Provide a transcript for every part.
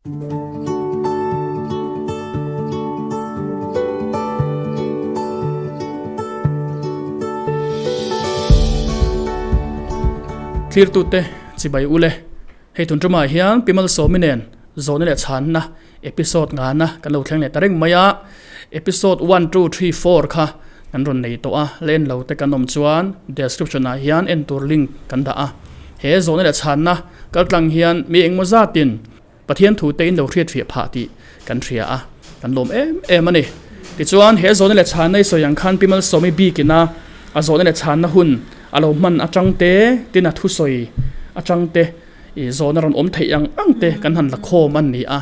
Thlirtute chibai ule, hei tun tumah hian Pi Malsawmi nen zawhna leh chhanna episode ngana kan lo thleng leh ta reng mai a, episode one two three four kha kan rawn nei tawh a, la en lo te kan awm chuan description ah hian en tur link kan dah a, he zawhna leh chhanna kaltlang hian mi engmaw zatin Pathian thu te in lo hriat fiah phah tih kan hria a, kan lawm em em a ni. Tichuan, he zawhna leh chhanna i sawi ang khan Pi Malsawmi bikin a a zawhna leh chhanna hun a lo hman atang te, tin a thusawi atang te i zawhna rawn awm theih ang ang te kan han la khawm a ni a.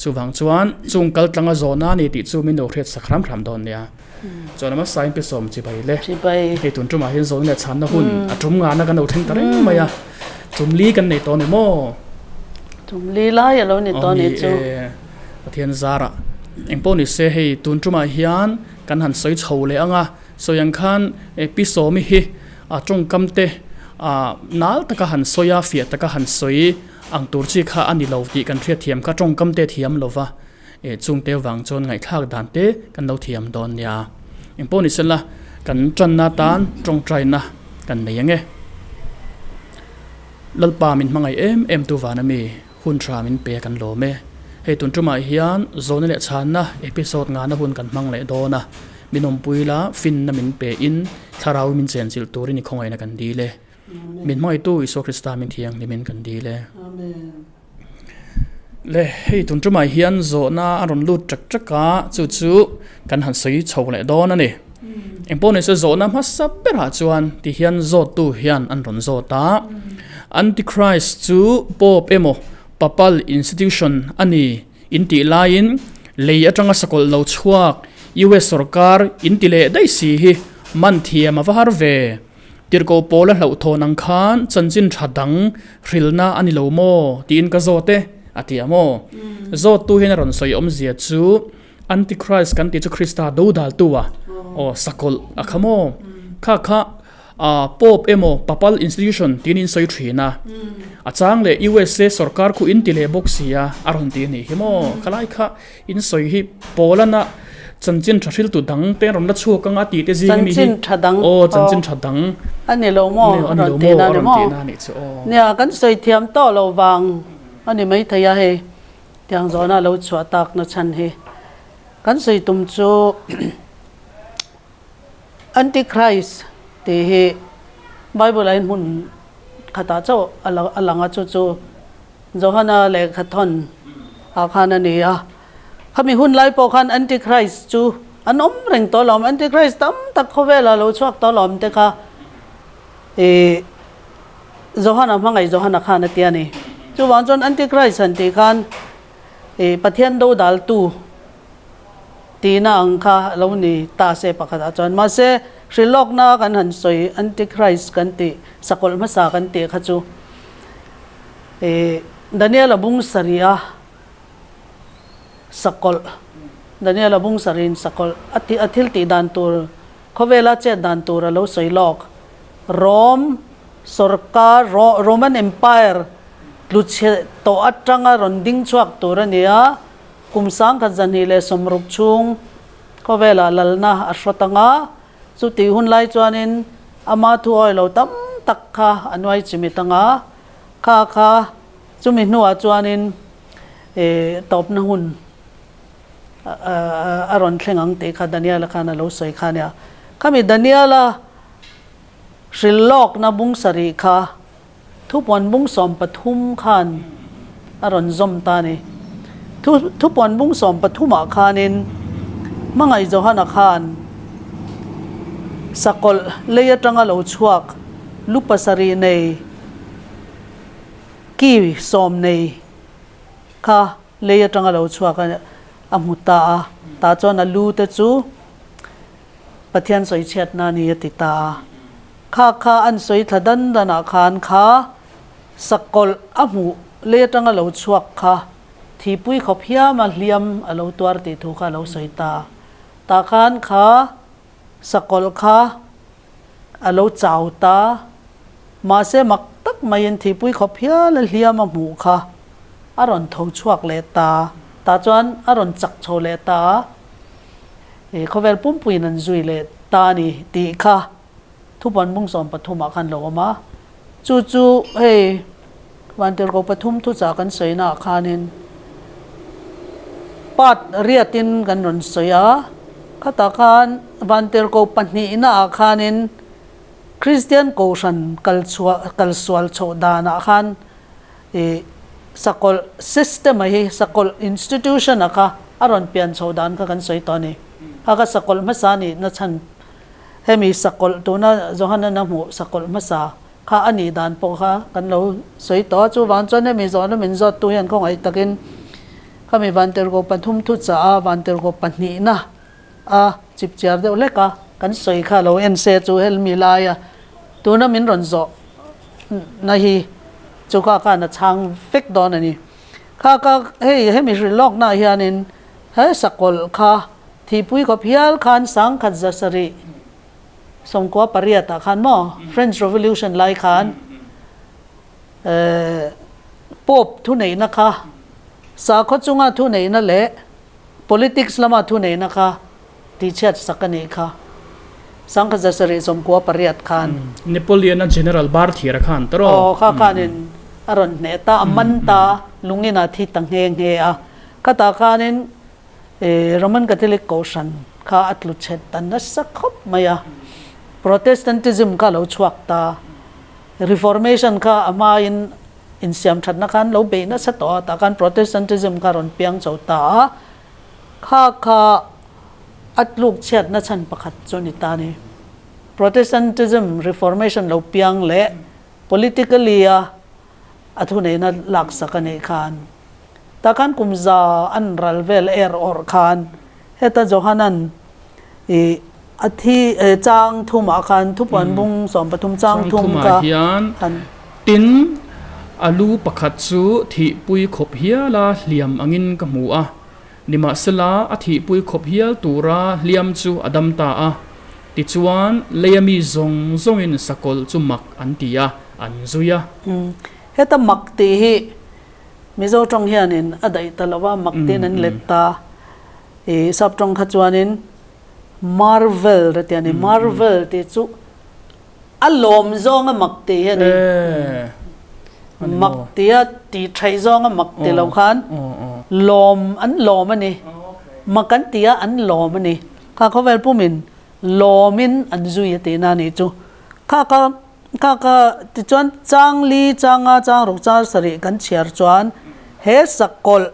Chuvang chuan chung kal tlanga zawhna a ni tih chu min lo hriat sak hram hram dawn nia. Chuan a hmasa in Pi Sawm chibai le. Hei tun tumah hian zawhna leh chhanna hun a tum ngana kan lo thleng ta reng mai a. Tum li kan nei tawh a ni maw? Tum li lai a lo ni tawh a ni chu. Pathian zarah eng pawh ni se hei tun tumah hian kan han sawi chho leh ang a. Sawi ang khan Pi Sawmi hi a tawngkam te nal taka han sawi a, fiah taka han sawi ang tur chi kha a ni lo tih kan hriatthiam kha tawngkam te thiam lo va. Eh chungte vang chuan ngaihthlak dan te kan lo thiam dawn nia. Engpawh ni sela kan tanna tan tawngtaina kan nei ang e. Lalpa min hmangaih em em tu vana mi hun tha min pe kan lawm e. Hei tun tumah hian zawhna leh chhanna episode ngana hun kan hmang leh dawn a. Min awmpui la finna min pe in thlarau min chenchilh turin i khawngaihna kan dil e. Min hmangaihtu Isua Krista min thianghlimin kan dil e. Le hei tun tumah hian zawhna a rawn lut ṭak ṭak a, chu chu kan han sawi chho leh dawn a ni. Engpawh nise zawhna hmasa berah chuan ti hian zawttu hian an rawn zawt a, Antichrist chu Pope emaw Papal institution a ni in tih laiin lei atanga sakawlh lo chhuak US sawrkar in ti leh daih si hi man thiam a va har ve. Tirhkoh pawl a hlauhthawn ang khan chanchin tha dang hrilhna a ni lo maw tiin ka zawt e, a ti a maw? Zawttu hian a rawn sawi awmzia chu Antichrist kan tih chu Krista dodaltu a, aw sakawlh a kha maw? Kha kha Pope emaw Papal institution tiin in sawi thin a, a chang leh USA sorkar khu in ti leh bawk si a, a rawn ti a nih hi maw? Khalai kha In sawi hi Paulana chanchin tha hriltu dang te rawn la chhuak anga tih te zing a mi hi. Chanchin tha dang. Aw chanchin tha dang. A ni lo maw? A ni lo maw? A rawn tihna a nih chu aw. Nia kan sawi thiam tawh lo vang a ni maithei a hei tiang zawhna a lo chhuah tak na chhan hi. Kan sawi tum chu Antichrist tih hi Bible ah hian hmun khatah chauh a lang a chu chu Johana lehkhathawn ah khan a ni a. Khami hun lai pawh khan Antichrist chu an awm reng tawh lo. Antichrist tam tak khawvelah lo chhuak tawh lo te kha ih Johana hmangaih Johana khan a ti a ni. Chuvang chuan Antichrist han tih khan ih Pathian dodaltu tihna ang kha a lo ni ta se pakhatah chuan. Mahse hrilhlawkna kan han sawi Antichrist kan tih sakawlh hmasa kan tih kha chu Daniel-a bung sarih a sakawlh, Daniel-a bung sarihin sakawlh a tih a thil tih dan tur khawvela chet dan tur a lo sawi lawk. Rome sawrkar, Roman Empire tlu chhe tawh atanga rawn ding chhuak tur a ni a, kum 1960 chhung khawvelah lalna a hrawt ang a, Chutih hun lai chuanin ama thu awi lo tam tak kha a nuai chimit ang a, kha kha chumi hnuah chuanin tawpna hun a rawn thleng ang tih kha Daniela khan a lo sawi kha a nia. Khami Daniela hrilh lawkna bung sarih kha thupuan bung 13 khan a rawn zawm ta a ni. Thupuan bung 13 ah khanin Hmangaih Johana khan sakawlh lei atanga lo chhuak lu pasarih nei ki sawm nei kha lei atanga lo chhuak a hmu ta a. Tah chuan a lu te chu Pathian sawichhiatna a ni a ti ta a. Kha kha an sawi thla dan dan ah khan kha sakawlh a hmuh lei atanga lo chhuak kha thihpui khawp hiam a hliam a lo tuar tih thu kha a lo sawi ta a. Tah khan kha sakawlh kha a lo chau ta. Mahse mak tak maiin thihpui khawp hial a hliam a hmuh kha. a rawn tho chhuak leh ta, tah chuan a rawn chak chho leh ta a, ih khawvel pumpuiin an zui leh ta a ni tih kha thupuan bung 13 ah khan lo awm a. Chu chu hei Vantirhko pathum thuchah kan sawina ah khanin part riatin kan rawn sawi a, khatah khan Vantirhko pahnihna ah khanin Kristian Kohhran kal chhuah kal sual chhoh danah khan ih sakawlh system a hi sakawlh institution a kha a rawn pian chhoh dan kha kan sawi tawh a ni. Kha kha sakawlh hmasa nihna chhan hemi sakawlh tuna Johana-na hmuh sakawlh hmasa kha a nih dan pawh kha kan lo sawi tawh a. Chuvang chuan hemi zawhna min zawttu hian khawngaih takin khami Vantirhko pathum thuchah a Vantirhko pahnihna a chipchiar deuh hlek a, kan sawi kha lo en se chu helmi laia tuna min rawn zawh na hi chu kha khan a chhang vek dawn a ni. Kha ka hei hemi hrilh lawknaah hianin he sakawlh kha thihpui khawp hial khan 1798 ah khan maw French Revolution lai khan Pope thuneihna kha sakhaw chunga thuneihna leh Politics lama thuneihna kha tihchhiat sak a nih kha. 1798 khan. Napoleon-a General Barthier-a khan ta rawh. Aw, kha khanin a rawn hneh ta, a man ta, lungin a thi ta nghe nghe a. Khatah khanin Roman Catholic Kohhran kha a tlu chhet ta nasa khawp mai a. Protestantism kha a lo chhuak ta. Reformation kha a hmain Insiam thatna khan lo beih nasa tawh a, tah khan Protestantism kha rawn piang chho ta a, kha kha a tluk chhiatna chhan pakhat chu ni ta ni. Protestantism Reformation lo piang leh politically a a thuneihna laksak a nih khan tah khan kum za an ral vel er awrh khan heta Johanan ih a thi chang thumah khan thupuan bung 13 chang thum kha han Tin, a lu pakhat chu thihpui khawp hiala hliam angin ka hmu a, nimahsela a thihpui khawp hial tura hliam chu a dam ta a. Tichuan, leia mi zawng zawngin sakawlh chu mak an ti a, an zui a. Heta mak tih hi Mizo tawng hianin a daih ta lo a, mak tiin an let ta. I sap tawng kha chuanin marvel a ti a ni. Marvel tih chu A lawm zawnga mak tih hi a ni. Mak tia tih thaih zawnga mak ti lo khan lawm an lawm a ni. Mak an ti a, an lawm a ni. Kha khawvel pumin lawmin an zui a tihna a nih chu. Kha kha kha kha tichuan chang li, chang nga, chang ruk, chang sarih kan chhiar chuan he sakawlh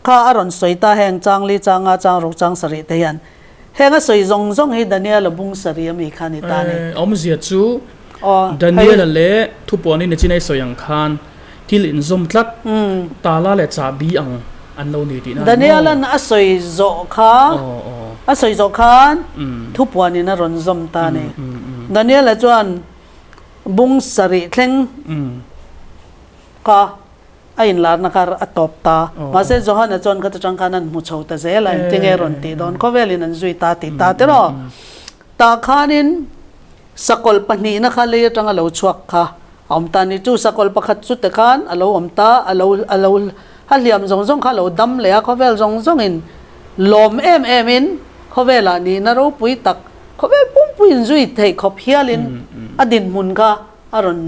Kha a rawn sawi ta heng chang li chang nga chang ruk chang sarih te hian heng a sawi zawng zawng hi Daniel-a bung sarih ami kha ni ta ni. Awmzia chu Daniel-a leh thupuanin ni chinai sawi ang khan thil inzawm tlat tala leh chahbi ang an lo ni tihna a ni maw? Daniel-a'n a sawi zawh kha a sawi zawh khan thupuanin a rawn zawm ta ni. Daniel-a chuan bung sarih thleng kha A inlarna kha a tawp ta. Mahse Johana chuan khata tang khan an hmu chho ta zel a, engtin nge rawn tih dawn? Khawvelin an zui ta tih ta tiraw? Tah khanin sakawlh pahnihna kha lei atanga lo chhuak kha a awm ta a ni. Chu sakawlh pakhat chu te khan a lo awm ta, a lo a lo a hliam zawng zawng kha a lo dam leh a, khawvel zawng zawngin lawm em emin khawvelah nihna ropui tak, khawvel pumpuiin zui theih khawp hialin a dinhmun kha a rawn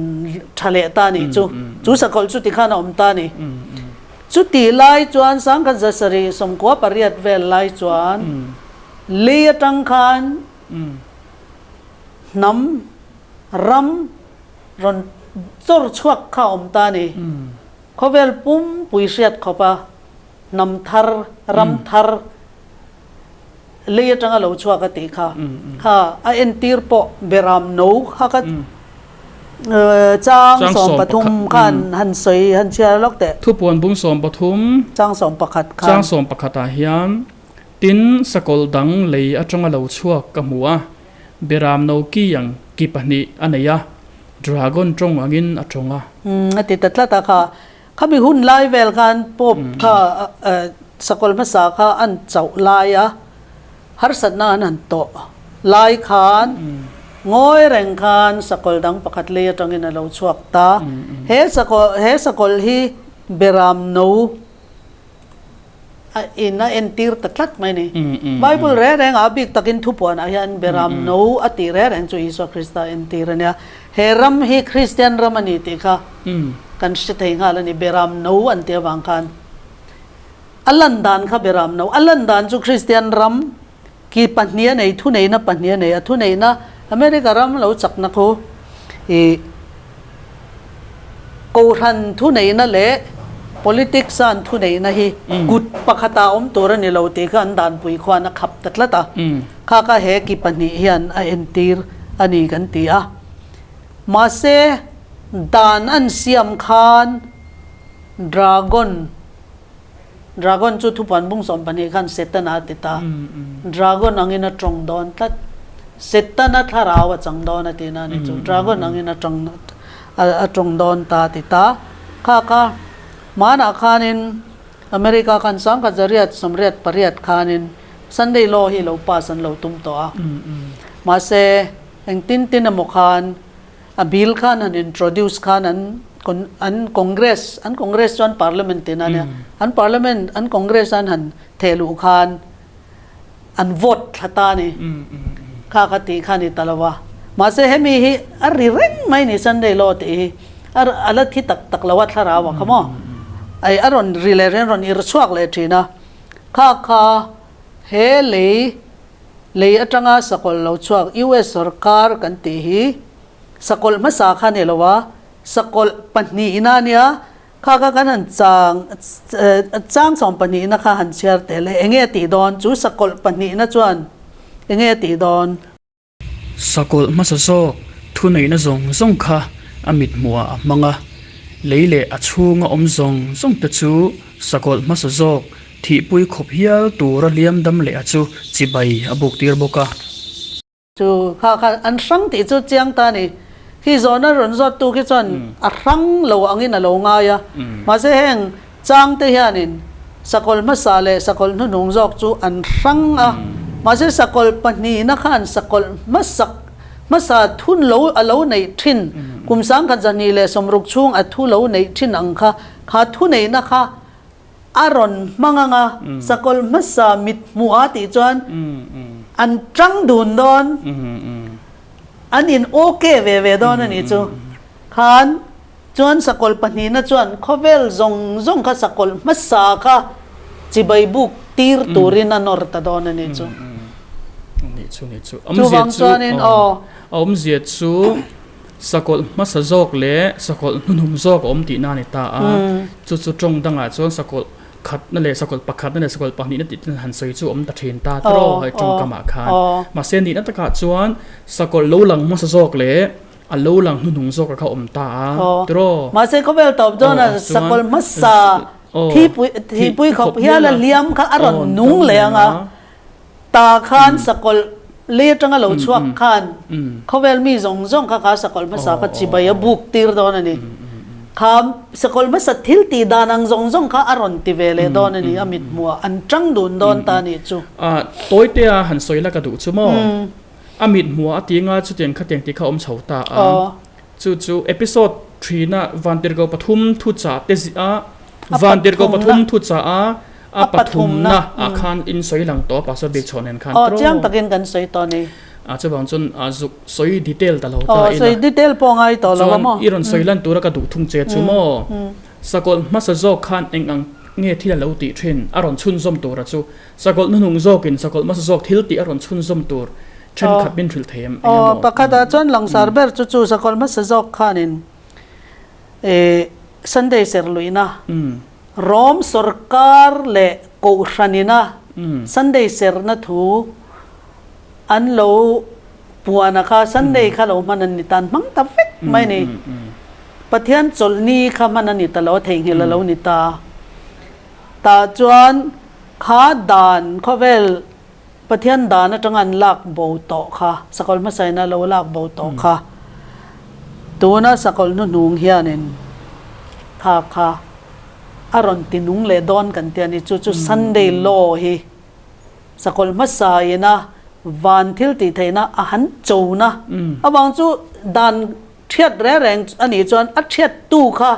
tha leh ta a nih chu. Chu sakawlh chu tikhan a awm ta a ni. Chutih lai chuan 1798 vel lai chuan lei atang khan hnam ram rawn chawr chhuak kha a awm ta a ni. Khawvel pumpui hriat khawpa hnam thar, ram thar lei atanga lo chhuak a tih kha. Kha a entir pawh beram no kha ka chang 13 khan han sawi han chhiar lawk teh. Thupuan bung 13. Chang 11 khan. Chang 11 ah hian tin sakawlh dang lei atanga lo chhuak ka hmu a, beram no ki ang ki pahnih a nei a, dragon tawng angin a tawng a. A ti ta tlat a kha. Khami hun lai vel khan Pope kha sakawlh hmasa kha an chauh lai a, harsatna an han tawh lai khan ngawi reng khan sakawlh dang pakhat lei atangin a lo chhuak ta. He sakawlh he sakawlh hi. Beram no a in a entir ta tlat mai ni. Bible reng reng ah bik takin thupuan ah hian Beram no a tih reng reng chu Isua Krista entir a nia. He ram hi Kristian ram a ni tih kha kan hre thei nghal a ni, Beram no an tih avang khan. A lan dan kha Beram no, a lan dan chu Kristian ram ki pahnih a nei, thuneihna pahnih a nei a, thuneihna America ram lo chakna khu ih Kohhran thuneihna leh politics a an thuneihna hi kut pakhatah awm tur a ni lo tih kha an danpui khuan a khap ta tlat a, kha kha he ki pahnih hian a entir a ni kan ti a. Mahse, dan an siam khan dragon, Dragon chu thupuan bung 12 khan Setana a ti ta. Dragon angin a tawng dawn tlat. Setana thlarau a chang dawn a ti na ni chu. Dragon angin a tawng a tawng dawn ta a ti ta. Kha kha hmanah khanin America khan 1988 khanin Sunday law hi lo pass an lo tum tawh a. Mahse engtin tin emaw khan A bill khan han introduce khan an an Congress, an Congress chuan Parliament tihna a nia, an Parliament, an Congress an han theh luh khan an vote thla ta a ni. Kha kha tih kha a ni ta lo a. Mahse hemi hi a ri reng mai ni Sunday law tih hi a a la thi tak tak lo a thlarau a kha maw. Ai a rawn ri leh reng rawn ir chhuak leh thin a. Kha kha he lei Lei atanga sakawlh lo chhuak US sorkar kan tih hi sakawlh hmasa kha a ni lo a, sakawlh pahnihna a nia, kha kha kan han chang chang sawm pahnihna kha han chhiar teh le, enge a tih dawn chu sakawlh pahnihna chuan enge a tih dawn? Sakawlh hmasa zawk thuneihna zawng zawng kha a mithmuhah a hmang a, lei leh a chhunga awm zawng zawng te chu sakawlh hmasa zawk Thihpui khawp hial tura hliam dam leh a chu chibai a buk tir bawk a. Chu kha kha an hrang tih chu chiang ta a ni. Khi zawhna rawn zawt tu khi chuan a hrang lo angin a lo ngai a. Mahse heng chang te hianin sakawlh hmasa leh sakawlh hnuhnung zawk chu an hrang a. Mahse sakawlh pahnihna khan sakawlh hmasak hmasa thun lo a lo neih thin kum 1960 chhung a thu lo neih thin ang kha kha thuneihna kha A rawn hmang ang a, sakawlh hmasa mit hmuh a tih chuan an tang dun dawn, an in okay ve ve dawn a nih chu. Khan chuan sakawlh pahnihna chuan khawvel zawng zawng kha sakawlh hmasa kha chibai buk tir turin a nawr ta dawn a nih chu. Chuvang chuanin aw. A awmzia chu. Sakawlh hmasa zawk leh sakawlh hnuhnung zawk a awm tihna a ni ta a, chu chu tawng dangah chuan sakawlh khatna leh sakawlh pakhatna leh sakawlh pahnihna tih te han sawi chu a awm ta thin ta tawh hei tawngkamah khan. Mahse nihna takah chuan sakawlh lo lang hmasa zawk leh a lo lang hnuhnung zawk kha a awm ta a tiraw. Mahse khawvel tawp dawn a sakawlh hmasa thipui khawp hial a hliam kha a rawn nung leh ang a. Ta khan sakawlh lei atanga lo chhuak khan khawvel mi zawng zawng kha kha sakawlh hmasa kha chibai a buk tir dawn a ni. Kha sakawlh hmasa thil tih dan ang zawng zawng kha a rawn ti ve leh dawn a ni, a mit hmuh ah an tang dun dawn ta a nih chu. A tawite a han sawi la ka duh chu maw? A mit hmuh ah a ti anga chutiang khatiang tih kha a awm chho ta a. Chu chu episode thina Vantirhkoh pathum thuchah te a Vantirhkoh pathum thuchah a a pathumna ah khan in sawi lang tawh a Pastor Biakchhawn nen khan tawh. Aw chiang takin kan sawi tawh a ni. A chuvang chuan a zuk sawi detail ta lo ta ila. Aw sawi detail pawh ngai tawh lo a maw. Chuan i rawn sawi lan tura ka duh thung che chu maw. Sakawlh hmasa zawk khan eng ang nge thil a lo tih thin a rawn chhunzawm tura chu Sakawlh hnuhnung zawkin sakawlh hmasa zawk thil tih a rawn chhunzawm tur thenkhat min hrilh thei em eng emaw? Pakhatah chuan langsar ber chu chu sakawlh hmasa zawk khanin Sunday serhluihna, Rom sawrkar leh Kohhranina Sunday serhna thu an lo puan a kha Sunday kha lo hman an ni ta, an hmang ta vek mai a ni. Pathian chawlhni kha hman a ni ta lo a, theihnghilh a lo ni ta. Tah chuan kha dan khawvel Pathian dan atanga an lak bo tawh kha, sakawlh hmasaina lo lak bo tawh kha, tuna sakawlh hnuhnung hianin kha kha a rawn ti nung leh dawn kan ti a ni. Chu chu Sunday law hi sakawlh hmasaina van thil tih theihna a han chona avang chu dan thiat reng reng a nih chuan a thiattu kha.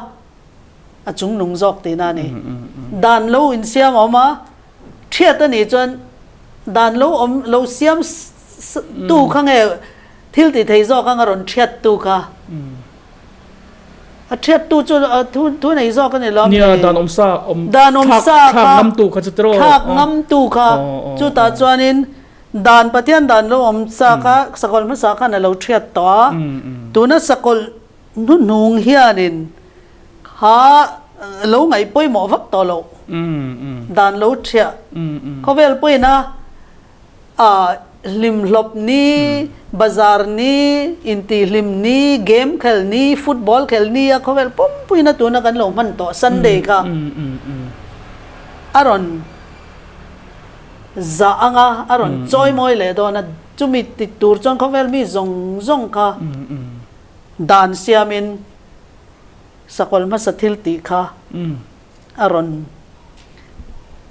a chungnung zawk tihna a ni. Dan lo insiam a awm a, thiat a nih chuan dan lo awm lo siam tu kha nge thil ti thei zawk anga rawn thiat tu kha. A thiat tu chu thu thu nei zawk a ni lo. Nia, dan awm sa awm dan awm sa kha thlak ngam tu kha chu tiraw. Thlak ngam tu kha chutah chuanin dan Pathian dan lo awm sa kha sakawlh hmasa khan a lo thiat tawh a. Tuna sakawlh Hnuhnung hianin kha lo ngaih pawimawh vak tawh loh dan lo thiah khawvel pawina hlimhlawp ni, bazar ni, intihhlim ni, game khel ni, football khel ni a khawvel pumpuina tuna kan lo hman tawh Sunday kha a rawn zah anga a rawn chawimawi leh dawn a, chumi ti tur chuan khawvel mi zawng zawng kha Dan siamin sakawlh hmasa thil tih kha a rawn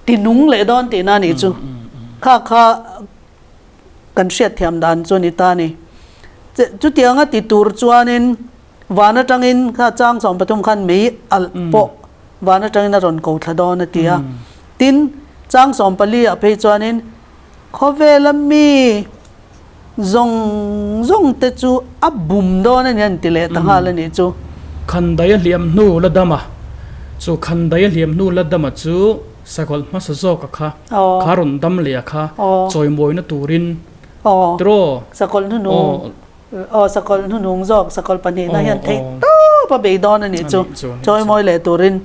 ti nung leh dawn tihna a nih chu. Kha kha kan hriatthiam dan chu a ni ta a ni. Chutianga ti tur chuanin van atangin kha chang 13 khan mei alh pawh van atangin a rawn ko thla dawn a ti a. Tin, chang 14 ah phei chuanin khawvela mi Zawng zawng te chu a bum dawn a ni an ti leh ta nghal a nih chu. Khandaia hliam hnu la dama chu Khandaia hliam hnu la dama chu sakawlh hmasa zawka kha kha rawn dam leh a kha chawimawina turin tiraw. Sakawlh hnuhnung aw sakawlh hnuhnung zawk sakawlh pahnihna hian theih tawp a bei dawn a nih chu chawimawi leh turin.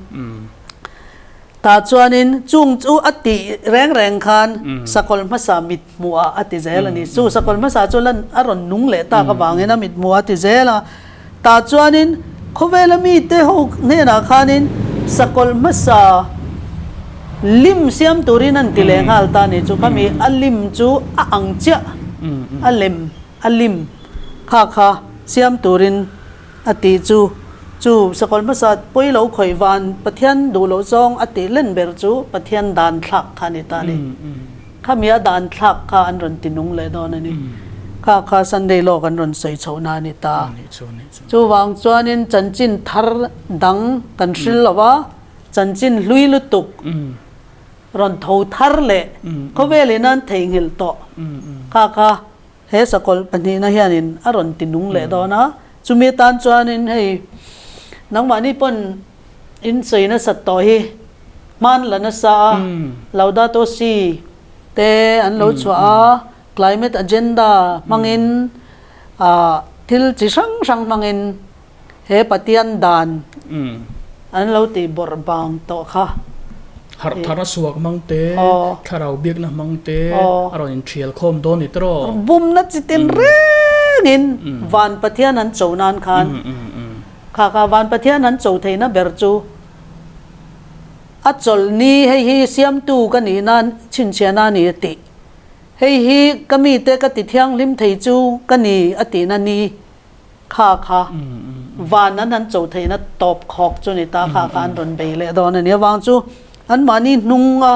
Tah chuanin chung chu a tih reng reng khan sakawlh hmasa mit hmuhah a ti zel a ni. Chu sakawlh hmasa chu lan a rawn nung leh tak avangin a mit hmuhah a ti zel a. Tah chuanin khawvela mite ho hnenah khanin sakawlh hmasa lim siam turin an ti leh nghal ta a ni. Chu khami a lim chu a ang chiah a lem a lim kha kha siam turin A tih chu, chu sakawlh hmasa pawi lo khawih van Pathian duh loh zawng a tih len ber chu Pathian dan thlak kha a ni ta a ni. Khami a dan thlak kha an rawn ti nung leh dawn a ni. Kha kha Sunday law kan rawn sawi chhohna a ni ta. Chuvang chuanin chanchin thar dang kan hril lo va, chanchin hlui lutuk rawn tho thar leh khawvelin an theihnghilh tawh kha kha He sakawlh pahnihna hianin a rawn ti nung leh dawn a, chumi atan chuanin hei nangmahni pawn in sawi nasat tawh hi hman la nasa a, Laudato Si te an lo chhuah a, climate agenda hmangin ah thil chi hrang hrang hmangin He Pathian dan an lo tih bawrh bang tawh kha. Harh thar a suak hmang te, thlarau biakna hmang te a rawn inthial khawm dawn ni tawh. Bumna chi tin rengin van Pathian an cho nan khan kha kha van Pathian an cho theihna ber chu a chawlh ni hei hi siamtu ka nih nan chhinchhiahna a ni a tih. Hei hi ka mite ka ti thianghlim thei chu ka ni a tihna ni. Kha kha van an han cho theihna tawp khawk chu ni ta kha kha an rawn bei leh dawn a ni. Avang chu anmahni hnunga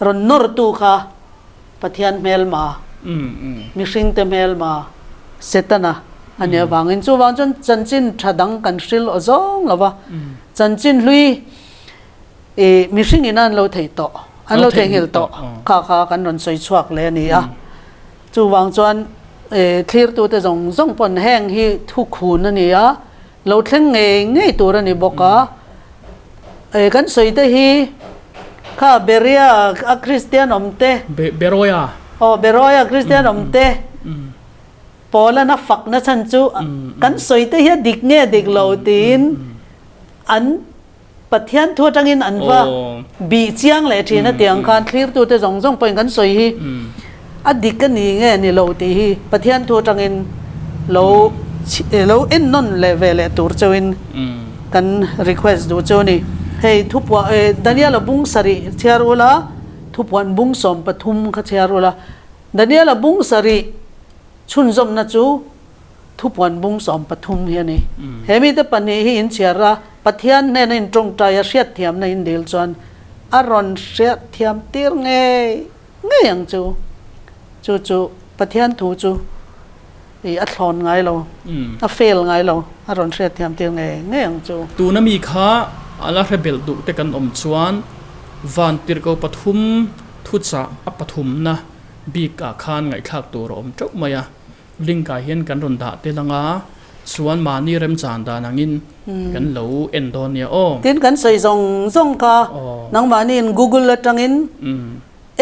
rawn nawrtu kha Pathian hmelma, mihringte hmelma, Setana a nih avangin chuvang chuan chanchin tha dang kan hril aw zawng lo va, chanchin hlui i mihringin an lo thei tawh, an lo theihnghilh tawh kha kha kan rawn sawi chhuak leh a ni a. Chuvang chuan thlirtute zawng zawng pawn heng hi thukhun a ni a, lo thleng ngei ngei tur a ni bawk a. Kan sawi te hi kha Berea a Kristian awm te. Beroia. Aw Beroia Kristian awm te Paula'n a fakna chhan chu kan sawi te hi a dik nge dik lo tiin an Pathian thu atangin an va bih chiang leh thin a tiang khan thlirtute zawng zawng pawhin kan sawi hi a dik a ni nge ni lo tih hi Pathian thu atangin lo lo en nawn leh ve leh tur cheuhin kan request duh chu a ni. Hei thupuah Daniel-a bung sarih chhiar ula, thupuan bung 13 kha chhiar ula, Daniel-a bung sarih chhunzawmna chu Thupuan bung 13 hi a ni. He mite pahnih hi inchhiar a, Pathian hnena intawngtai a hriatthiamna in dil chuan a rawn hriatthiam tir ngei ngei ang chu. Chu chu Pathian thu chu i a thlawn ngai lo, a fail ngai lo, a rawn hriatthiam tir ngei ngei ang chu. Tuna mi kha A la hre belh duh te kan awm chuan Vantirhko pathum thuchah a pathumna bik ah khan ngaihthlak tur a awm teuh mai a, link ah hian kan rawn dah tel anga chuan mahni remchan dan angin kan lo en dawn nia aw. Tin kan sawi zawng zawng kha nangmahniin Google atangin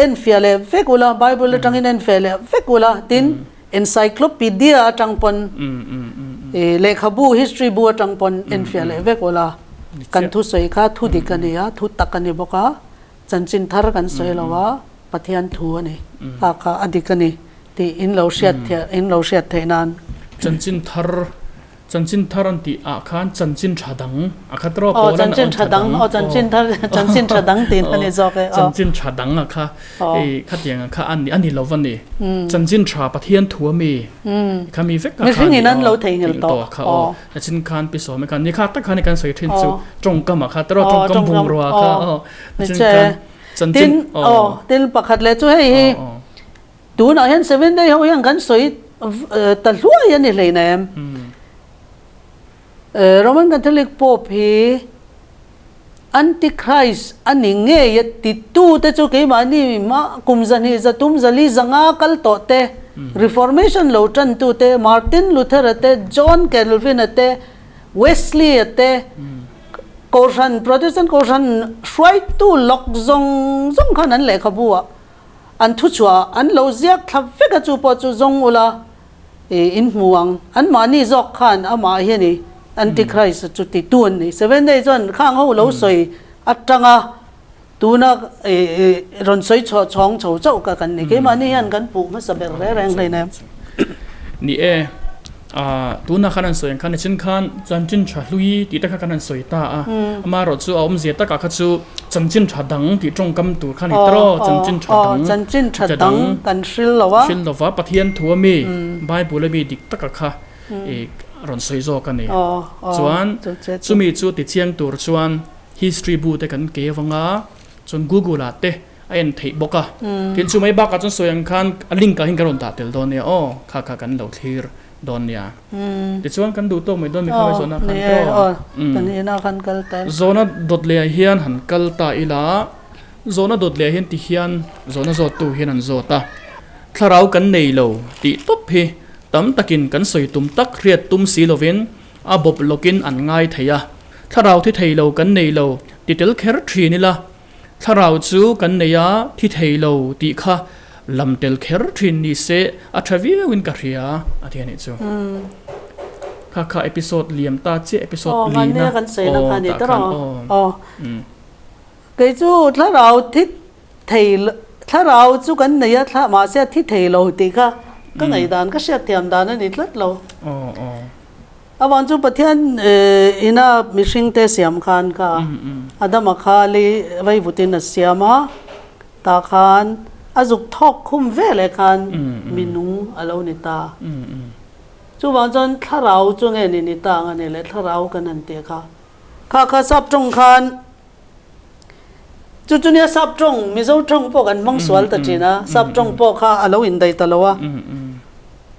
en fiah leh vek ula, Bible atangin en fiah leh vek ula, tin Encyclopedia atang pawn lehkhabu, history bu atang pawn enfiah leh vek ula, kan thusawi kha thu dik a ni a, thu tak a ni bawk a, chanchin thar kan sawi lo a, Pathian thu a ni, kha kha a dik a ni tih in lo hriat in lo hriat theih nan. Chanchin thar Chanchin thar an tih ah khan chanchin tha dang a kha tawh pawl an chanchin tha dang aw chanchin thar chanchin tha dang tih a ni zawk e chanchin tha dang a kha ei khatiang a kha an ni a ni lo a ni chanchin tha Pathian thu a mi kha mi vek a kha mihring in an lo theihnghilh tawh kha aw chanchin khan pi sawm e khan ni kha tak khan kan sawi thin chu tawngkam a kha tawh tawngkam bungrua kha aw chanchin khan chanchin aw tin pakhat leh chu hei hi Tunah hian Seventh Day ho hian kan sawi ta hluai a ni hleinem. Roman Catholic Pope hi Antichrist a ni ngei a titu te chu keimahni mah kum zahnih zatum zali zanga kal tawh te, Reformation lo tantu te, Martin Luther-a te, John Calvin-a te, Wesley-a te, Kohhran, Protestant Kohhran hruaitu lawk zawng zawng khan an lehkhabu ah An thuchhuah an lo ziak thla vek a chu pawh chu zawng ula i in hmu ang. Anmahni zawk khan amah hian i Antichrist chu titu an ni. Seven Day chuan khang ho lo sawi atanga tuna i rawn sawi chhuah chhawng chho chauh ka kan ni. Keimahni hian kan puh hmasa ber reng reng hleinem. Ni e. Tunah khan an sawi ang khan nichin khan chanchin tha hlui tih te kha kan han sawi ta a, amaherawh chu a awmzia takah kha chu chanchin tha dang tih tawngkam tur kha a ni ta rawh, chanchin tha dang chanchin tha dang kan hril lo a, hril lo va, Pathian thu a mi, Bible a mi dik taka kha i rawn sawi zawk a ni. Chuan chumi chu tichiang tur chuan history bu te kan ke avanga chuan Google ah te a en theih bawk a, tin chu mai bakah chuan sawi ang khan a link ah hian kan rawn dah tel dawn nia aw, kha kha kan lo thlir dawn nia. Tichuan kan duh tawk mai dawn mi kha mai zawhna khan kal tawh. Zawhna dawt leh ah hian han kal ta ila, zawhna dawt leh ah hian ti hian zawhna zawttu hian an zawt a, thlarau kan nei lo tih tawp hi tam takin kan sawi tum tak hriat tum si lovin a bawp lawkin an ngai thei a, thlarau thi thei lo kan nei lo ti tel kher thin ila, Thlarau chu kan nei a, thi thei lo tih kha lam tel kher thin ni se a tha viau in ka hria a ti a nih chu. Kha kha episode liam ta chiah episode li na aw tah khan aw. Kei chu thlarau thi thei thlarau chu kan nei a mahse a thi thei lo tih kha ka ngaihdan ka hriatthiam dan a ni tlat lo. Avang chu Pathian ina mihringte siam khan kha Adama kha lei vaivutin a siam a, tah khan a zuk thawk khum veleh khan minung a lo ni ta. Chuvang chuan thlarau chu nge ni ni ta ang a ni le, thlarau kan han tih kha. Kha kha sap tawng khan chu chu nia sap tawng, Mizo tawng pawh kan hmang sual ta thin a, sap tawng pawh kha a lo indaih ta lo a.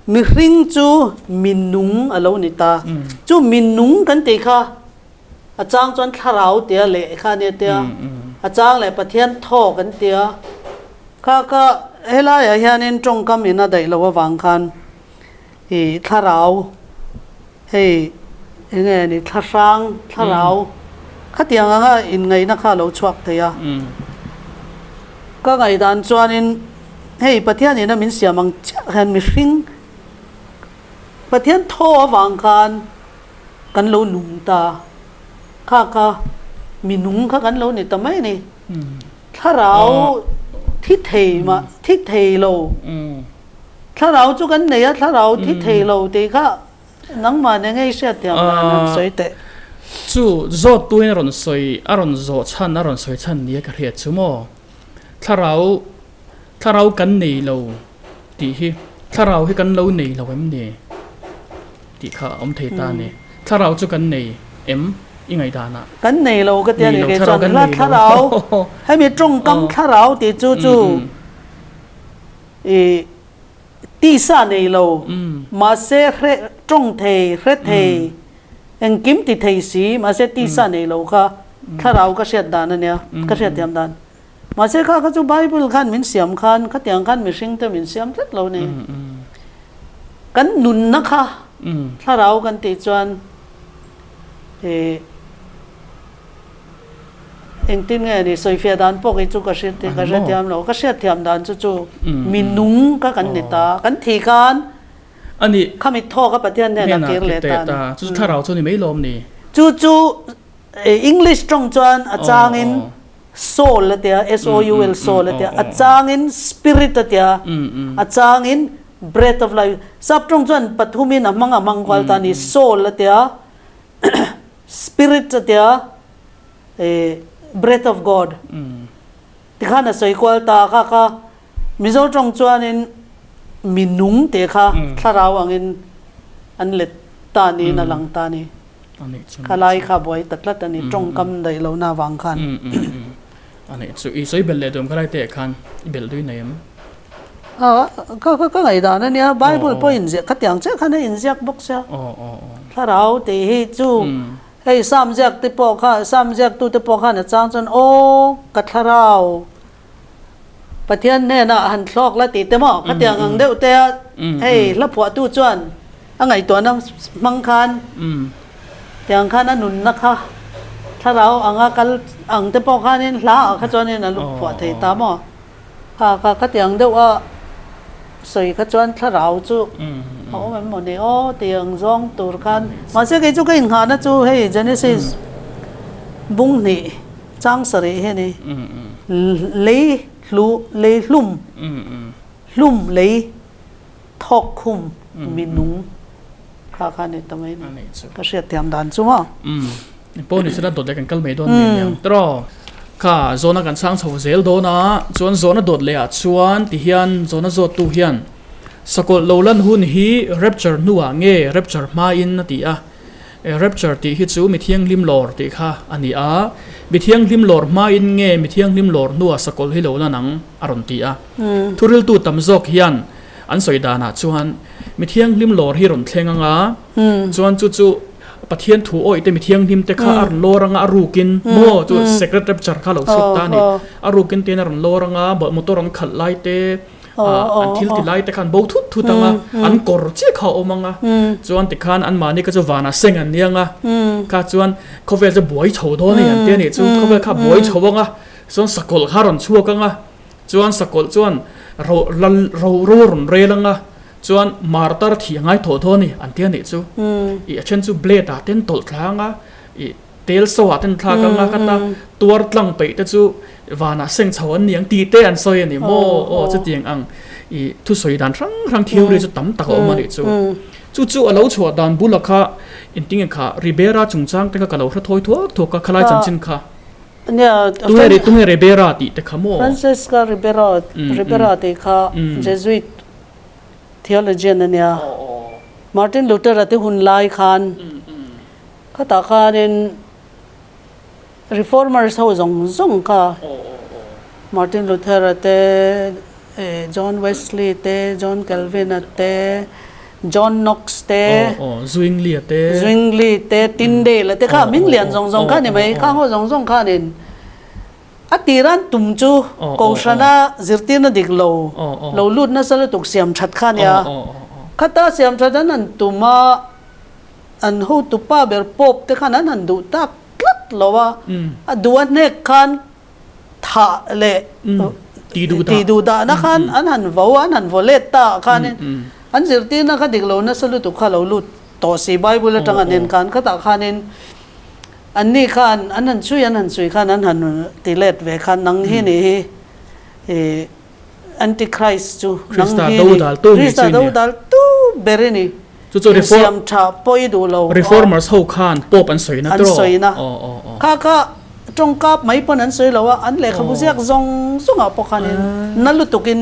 Mihring chu minung a lo ni ta. Chu minung kan tih kha a chang chuan thlarau tia leh kha ania tia, a chang leh Pathian thaw kan tia. Kha kha helaiah hianin tawngkam in a daih loh avang khan ih thlarau hei eng nge ni thlahrang thlarau khatiang anga inngaihna kha a lo chhuak thei a. Ka ngaihdan chuanin hei Pathian ina min siam ang chiah hian mihring Pathian thaw avang khan kan lo nung ta kha kha mi nung kha kan lo ni ta mai a ni. Thlarau thi thei mah thi thei lo thlarau chu kan nei a thlarau thi thei lo tih kha Nangmah nen ngei hriat thiam dan an sawi teh. Chu zawt tuin a rawn sawi, a rawn zawh chhan, a rawn sawi chhan nia ka hriat chu maw? Thlarau, thlarau kan nei lo tih hi, thlarau hi kan lo nei lo em ni tih kha a awm thei ta a ni. Thlarau chu kan nei em i ngaihdanah? Kan nei lo ka ti a ni kei chuan hla thlarau, hemi tawngkam thlarau tih chu chu i Tisa nei lo, mahse hre tawng thei, hre thei, engkim ti thei si, mahse tisa nei lo kha Thlarau ka hriat dan a nia, ka hriat thiam dan. Mahse kha kha chu Bible khan min siam khan khatiang khan mihring te min siam tlat lo ni. Kan nunna kha thlarau kan tih chuan ih engtin nge ni sawifiah dan pawh kei chu ka hre ka hre thiam lo. Ka hriat thiam dan chu chu mi nung kha kan ni ta, kan thi khan khami thawk a Pathian hnenah kir leh ta a ni. Chu chu thlarau chu ni mai lawm ni. Chu chu English tawng chuan a changin Soul a tia, S-O-U-L, soul a tia, a changin spirit a tia, a changin breath of life. Sap tawng chuan pathumin a hmang a hmang kual ta a ni, soul a tia, spirit a tia, breath of God tikhan a sawi kual ta a kha kha Mizo tawng chuanin mi nung te kha thlarau angin an let ta niin a lang ta a ni. Kha lai kha buai ta tlat a ni, tawngkam daih lohna avang khan. A nih chu, i sawi belh leh duam kha lai te khan i belh dui nei em? A, ka ka ngaihdan a nia, Bible pawh inziak khatiang chiah khan a inziak bawk sia. Thlarau tih hi chu hei Psalm ziak te pawh kha, Psalm ziaktu te pawh khan a chang chuan aw ka thlarau Pathian hnenah han thlawk la tih te maw? Khatiang ang deuh te a hei hla phuahtu chuan a ngaihtuahna hmang khan tiang khan a nunna kha thlarau anga kal ang te pawh khanin hla ah kha chuanin a lu phuah thei ta maw? Kha kha khatiang deuh a sawi kha chuan thlarau chu a awm em maw ni aw tiang zawng tur khan mahse kei chu ka innghahna chu hei Genesis bung hnih Chang sarih hi a ni. Lei hlu, lei hlum, hlum lei thawk khum mi nung kha kha a ni ta mai ni. Ka hriat thiam dan chu maw? Pawh ni sela dawt leh kan kal mai dawn ni aniang tiraw? Kha zawna kan chhang chho zel dawn a, chuan zawhna dawt leh ah chuan ti hian zawhna zawttu hian sakawlh lo lan hun hi rapture hnuah nge rapture hmain a ti a. Rapture tih hi chu mi thianghlim lawr tih kha a ni a, mi thianghlim lawr hmain nge mi thianghlim lawr hnua sakawlh hi lo lan ang a rawn ti a. Thuriltu tam zawk hian an sawi danah chuan mi thianghlim lawr hi rawn thleng ang a, chuan chu chu Pathian thu awih te mi thianghlim te kha a rawn lawr ang a, a rukin maw chu secret rapture kha a lo chhuak ta a ni. A rukin te in a rawn lawr ang a, motor an khalh lai te, an thil ti lai te khan bo thut thut ang a, an kawr chiah kha a awm ang a, chuan tikhan anmahni kha chu vanah seng an ni ang a, kha chuan khawvel chu buai chho dawn a ni an ti a nih chu, khawvel kha buai chho ang a, chuan sakawlh kha a rawn chhuak ang a, chuan sakawlh chuan ro lal ro ro a rawn rel ang a, chuan martar thih a ngai tawh dawn a ni an ti a nih chu, ih a then chu blade ah ten tawlh thla ang a, ih. Tel so ah ten thlak anga ka ta tuar tlang peih te chu vanah seng chho an ni ang tih te an sawi a ni maw aw chutiang ang i thusawi dan hrang hrang theory chu tam tak a awm a nih chu. Chu chu a lo chhuah dan bula kha engtinge kha Ribera chungchang te kha ka lo hre thawi thuak thuak a khalai chanchin kha. Tunge tunge Ribera tih te kha maw? Francisca Ribera Ribera tih kha Jesuit theologian a nia. Martin Luther-a te hun lai khan Khatah khanin Reformers ho zawng zawng kha Martin Luther-a te, John Wesley te, John Calvin-a te, John Knox te, Zwingli-a te, Zwingli te, Tyndale-a te kha min lian zawng zawng kha a ni mai. Khang ho zawng zawng khanin a tiran tum chu Kohhrana zirtirna dik lo, lo lut nasa lutuk siam that kha a nia. Khata siam that an han tum a. An hotu pa ber Pope te khan an han duh tak tlat lo a, a duh a hnek khan thah leh tih duh dahna khan an han vo a, an han vaw let ta ah khanin an zirtirna kha dik lo nasa lutuk kha lo lut tawh si Bible atang an en khan khatah khanin anni khan an han chhui an han chhui khan an han ti let ve khan nang hi nih hi ih Antichrist chu nang hi ni Krista dodal tu ber i ni. Chu chu reform Insiam tha pawh i duh lo. Reformers ho khan Pope an sawi na tawh. An sawi na. Kha kha tawngkap mai pawn an sawi lo a, an lehkhabu ziak zawng zawngah pawh khanin na lutukin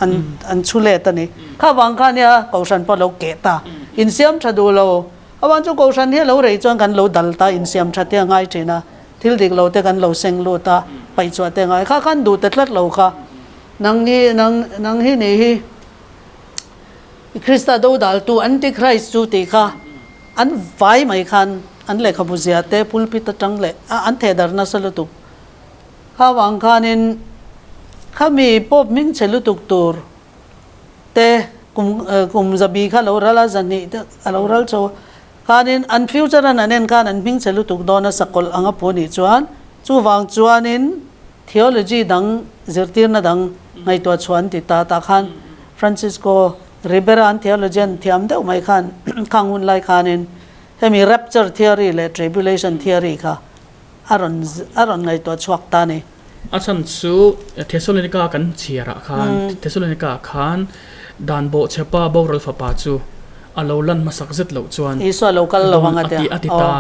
an an chhu let a ni. Kha vang kha nia Kohhran pawh a lo keh ta. Insiam tha duh lo. Avan chu Kohhran hi a lo rei chuan kan lo dal ta, insiam tha te a ngai thin a, thil dik lo te kan lo seng lut a, paih chhuah te a ngai. Kha khan duh ta tlat lo kha. Nang hi nang nang hi nih hi. Krista dodaltu, Antichrist, chu tih kha an vai mai khan an lehkhabu zia te pulpit atang leh a an theh darh nasa lutuk. Kha vang khanin khami Pope hming chhe lutuk tur te kum kum zabi kha lo ral a, zahnih te a lo ral chho a. Khanin an future an an en khan an hming chhe lutuk dawn a sakawlh anga phu nih chuan chuvang chuanin theology dang zirtirna dang ngaihtuah chhuah an ti ta tah khan Francisco Ribera an theologian thiam deuh mai khan khang hun lai khanin hemi rapture theory leh tribulation theory kha a rawn a rawn ngaihtuah chhuak ta a ni. A chhan chu Thessalonica kan chhiarah khan Thessalonica ah khan dan bawhchhepa boral fapa chu a lo lan hmasak zet loh chuan Isua lo kal lo ang a ti a ti ta.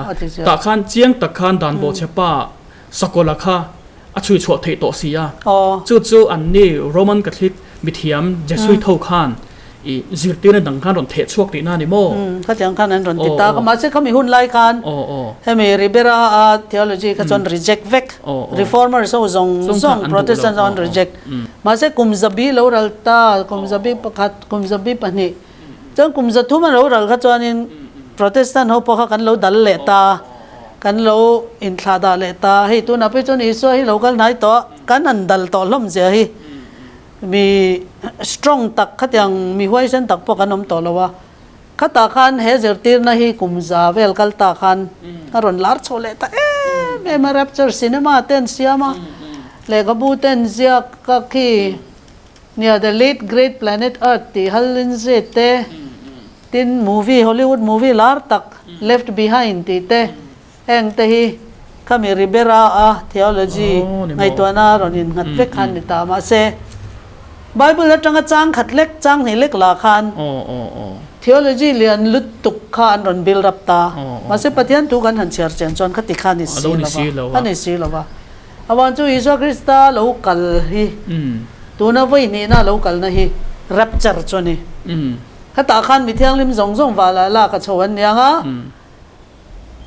Tah khan chiang tak khan dan bawhchhepa sakawlh kha a chhui chhuah theih tawh si a. Chu chu anni Roman Catholic mithiam Jesuit ho khan I zirtirna dang khan rawn theh chhuak tihna a ni maw? Umm, khatiang khan an rawn ti ta ka. Mahse khami hun lai khan hemi Ribera a theology kha chuan reject vek. Reformers ho zawng zawng Protestants ho an reject. Mahse kum zabi lo ral ta, kum zabi pakhat, kum zabi pahnih chuan kum zathum a lo ral kha chuanin Protestant ho pawh kha kan lo dal leh ta, kan lo inthlah dah leh ta. Hei tunah phei chuan Isua hi lo kal hnai tawh, kan han dal tawh hlawm zia hi. Mi strong tak khatiang mi huaisen tak pawh kan awm tawh lo a, khatah khan he zirtirna hi kum za vel kal ta khan a rawn lar chho leh ta em em a, Rapture cinema te an siam a, lehkhabu te an ziak a khi nia The Late Great Planet Earth tih Hal Lindsey te, tin movie Hollywood movie lar tak Left Behind tih te. Heng te hi khami Ribera a theology ngaihtuahna rawn innghat vek khan ni ta. Mahse, Bible atanga chang khat lek, chang hnih lek lah khan theology lian lutuk kha an rawn build up ta. Mahse, Pathian thu kan han chhiar chian chuan khati kha a ni si lo va, a ni si lo va. Avan chu Isua Krista lo kal hi, tuna vawi hnihna lo kalna hi rapture chu a ni. Khatah khan mi thianghlim zawng zawng vala lak a chho an niang a.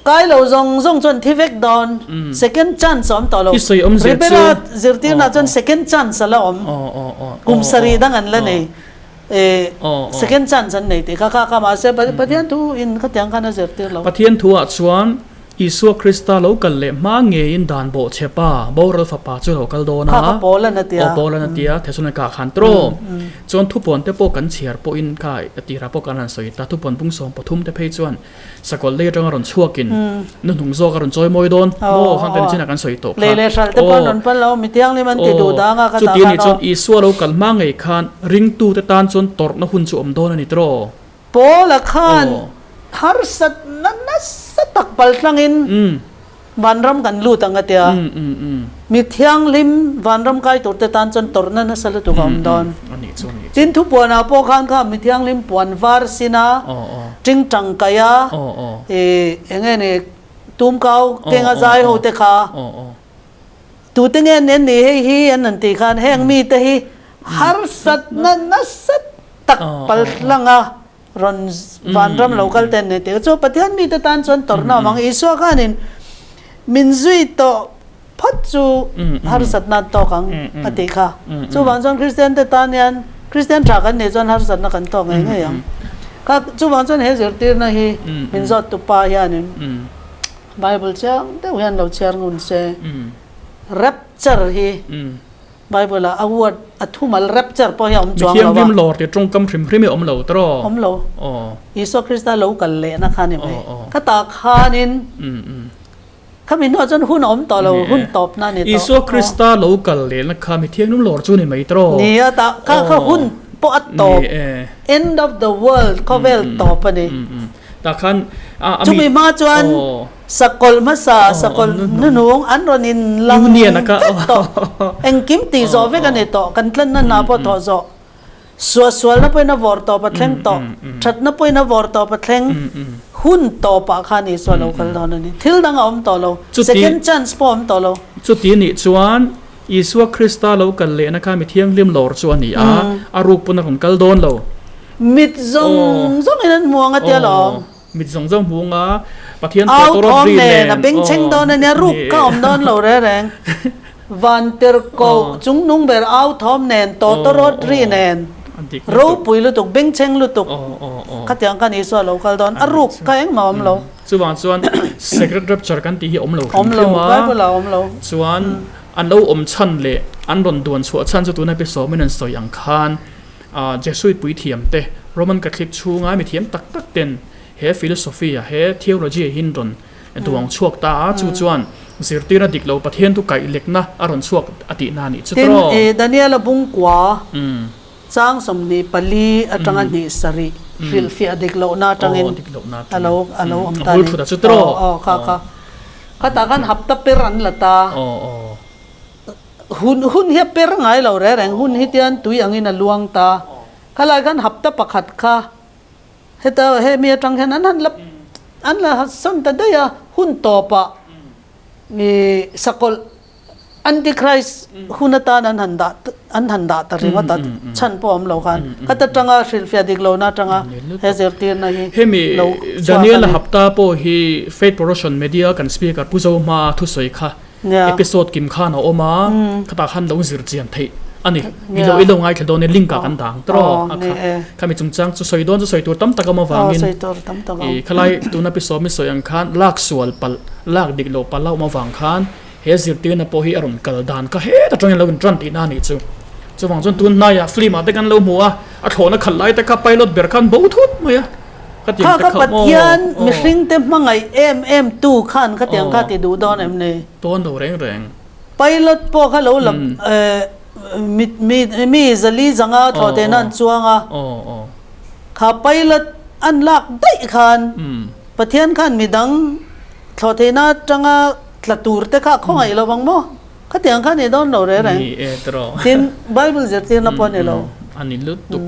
Kai lo zawng zawng chuan thi vek dawn, second chance a awm tawh lo. I sawi awm zia chu. Ribera zirtirna chuan second chance a la awm. Kum sarih dang an la nei. Second chance an nei tih kha kha kha mahse Pathian thu in khatiang khan a zirtir lo. Pathian thu ah chuan Isua Krista lo kal leh hma ngeiin dan bawh chhe pa, boral fapa chu lo kal dawn a. Kha kha Paul an a tia. Aw Paul an a tia, Thessalonica khan tawh. Chuan thupuan te pawh kan chhiar pawhin kha a tirah pawh kan han sawi ta, thupuan bung 13 te phei chuan Sakawlh lei atanga rawn chhuakin nu hnung zawk a rawn chawi mawi dawn maw khang kan chinah kan sawi tawh kha. Lei leh hralh te pawh an rawn pal lo, mi thianghlim an ti duh dang a ka tah Chuti anih chuan Isua lo kal hma ngei khan ringtute tan chuan tawrhna hun chu awm dawn a ni tiraw? Paula khan harsatna nasa tak paltlangin Vanram kan lut ang a tia. Mi thianghlim vanram kai tur te tan chuan tawrhna nasa lutuk a awm dawn. Tin thupuanah pawh khan kha mi thianghlim puan var sin a, ting tangkai a, ih eng nge ni tumkau kenga zai ho te kha tute nge an ni hei hi an han tih khan heng mite hi harsatna nasa tak paltlang a. Rawn vanram lo kal ten ni tih chu Pathian mite tan chuan tawrhna awm ang. Isua khanin min zui tawh phawt chu harsatna an tawk ang a tih kha. Chuvang chuan Kristian te tan hian Kristian tha kan nih chuan harsatna kan tawk ngei ngei ang. Kha chuvang chuan he zirtirna hi min zawt tu pa hianin Bible chiang deuh hian lo chhiar ngun se. Rapture hi Bible ah a word a thumal rapture pawh hi a awm chuang lo a. Mithianghlim lawr tih tawngkam hrim hrim hi a awm lo tawh. Awm lo. Isua Krista lo kal lehna kha a ni mai. Khatah khanin khami hnuah chuan hun a awm tawh lo, hun tawpna a ni tawh. Isua Krista lo kal lehna kha mithianghlim lawr chu a ni mai tawh. Ni a, tah kha kha hun pawh a tawp, end of the world, khawvel tawp a ni. Tah khan a mi. Chumi hma chuan. Sakawlh hmasa, sakawlh hnuhnung an rawn in lang vek tawh. Engkim tih zawh vek a ni tawh. Kan tlanna hna pawh thawh zawh. Suahsualna pawhin a vawr tawp a thleng tawh. Thatna pawhin a vawr tawp a thleng. Hun tawpah khan Isua lo kal dawn a ni. Thil dang a awm tawh lo. Second chance pawh a awm tawh lo. Chuti nih chuan Isua Krista lo kal lehna kha mi thianghlim lawr chu a ni a, a ruk pawn a rawn kal dawn lo. Mit zawng zawngin an hmu ang a tia lawm. Mit zawng zawng hmung a, Pathian tawh tawh rawt ri nen a bengchheng dawn a nia, ruk kha awm dawn lo reng reng. Van tirhkoh chungnung ber au thawm nen, tawh tawh rawt ri nen. Ropui lutuk, bengchheng lutuk khatiang khan Isua a lo kal dawn, a ruk kha engmah a awm lo. Chuvang chuan Sacred Rapture kan tih hi a awm lo hrim hrim a, Bible ah a awm lo. Chuan an lo awm chhan leh an rawn duan chhuah chhan chu tuna episode in an sawi ang khan Jesuit puithiam te, Roman Catholic chhunga mithiam tak tak ten he philosophy a he theology hi an rawn duang chhuak ta a, chu chuan zirtirna dik lo Pathian thu kaih lekna a rawn chhuak a tihna a nih chu Tin, tiraw? Daniela bungkua chang 24 atanga hnih sarih hrilhfiah dik lohna atangin a lo a lo awm ta a ni. Aw aw kha kha khatah khan hapta per an la ta. Hun hun hi a per ngai lo reng reng, hun hi tian tui angin a luang ta. Khalai khan hapta pakhat kha Heta hemi atang hian an han la an la sawn ta daih a, hun tawpah ih sakawlh Antichrist hun atan an han dah an han dah ta ringawt a, chhan pawh a awm lo khan. Khata tanga hrilhfiah dik lohna atanga he zirtirna hi Hemi lo chhuak a ni. Daniel Hapta pawh hi Faith Promotion Media kan speaker Pu Zohma thusawi kha Episode kim khan a awm a, khatah khan lo zir chian theih a ni. I lo i lo ngaithla dawn e, link ah kan dang tawh a kha. Khami chungchang chu sawi dawn chu sawi tur tam tak a awm avangin i khalai tuna episode mi sawi ang khan lak sual palh, lak dik loh palh a awm avang khan he zirtirna pawh hi a rawn kal dan kha heta tangin a lo intan tihna a nih chu. Chuvang chuan tun hnaiah film ah te kan lo hmu a, a thlawhna khalh lai te kha pilot ber khan bo thut mai a. Kha ka Pathian mihringte hmangaih em em tu khan khatiang kha ti duh dawn em ni? Tawn lo reng reng. Pilot pawh kha lo la mi zali zanga thlawh tehna an chuang a, kha pilot an lak daih khan Pathian khan midang thlawh theihna atanga tla tur te kha a khawngaih lo vang maw? Khatiang kha ni dawn lo reng reng. Ni e tiraw. Tin, Bible zirtirna pawh a ni lo. A ni lutuk.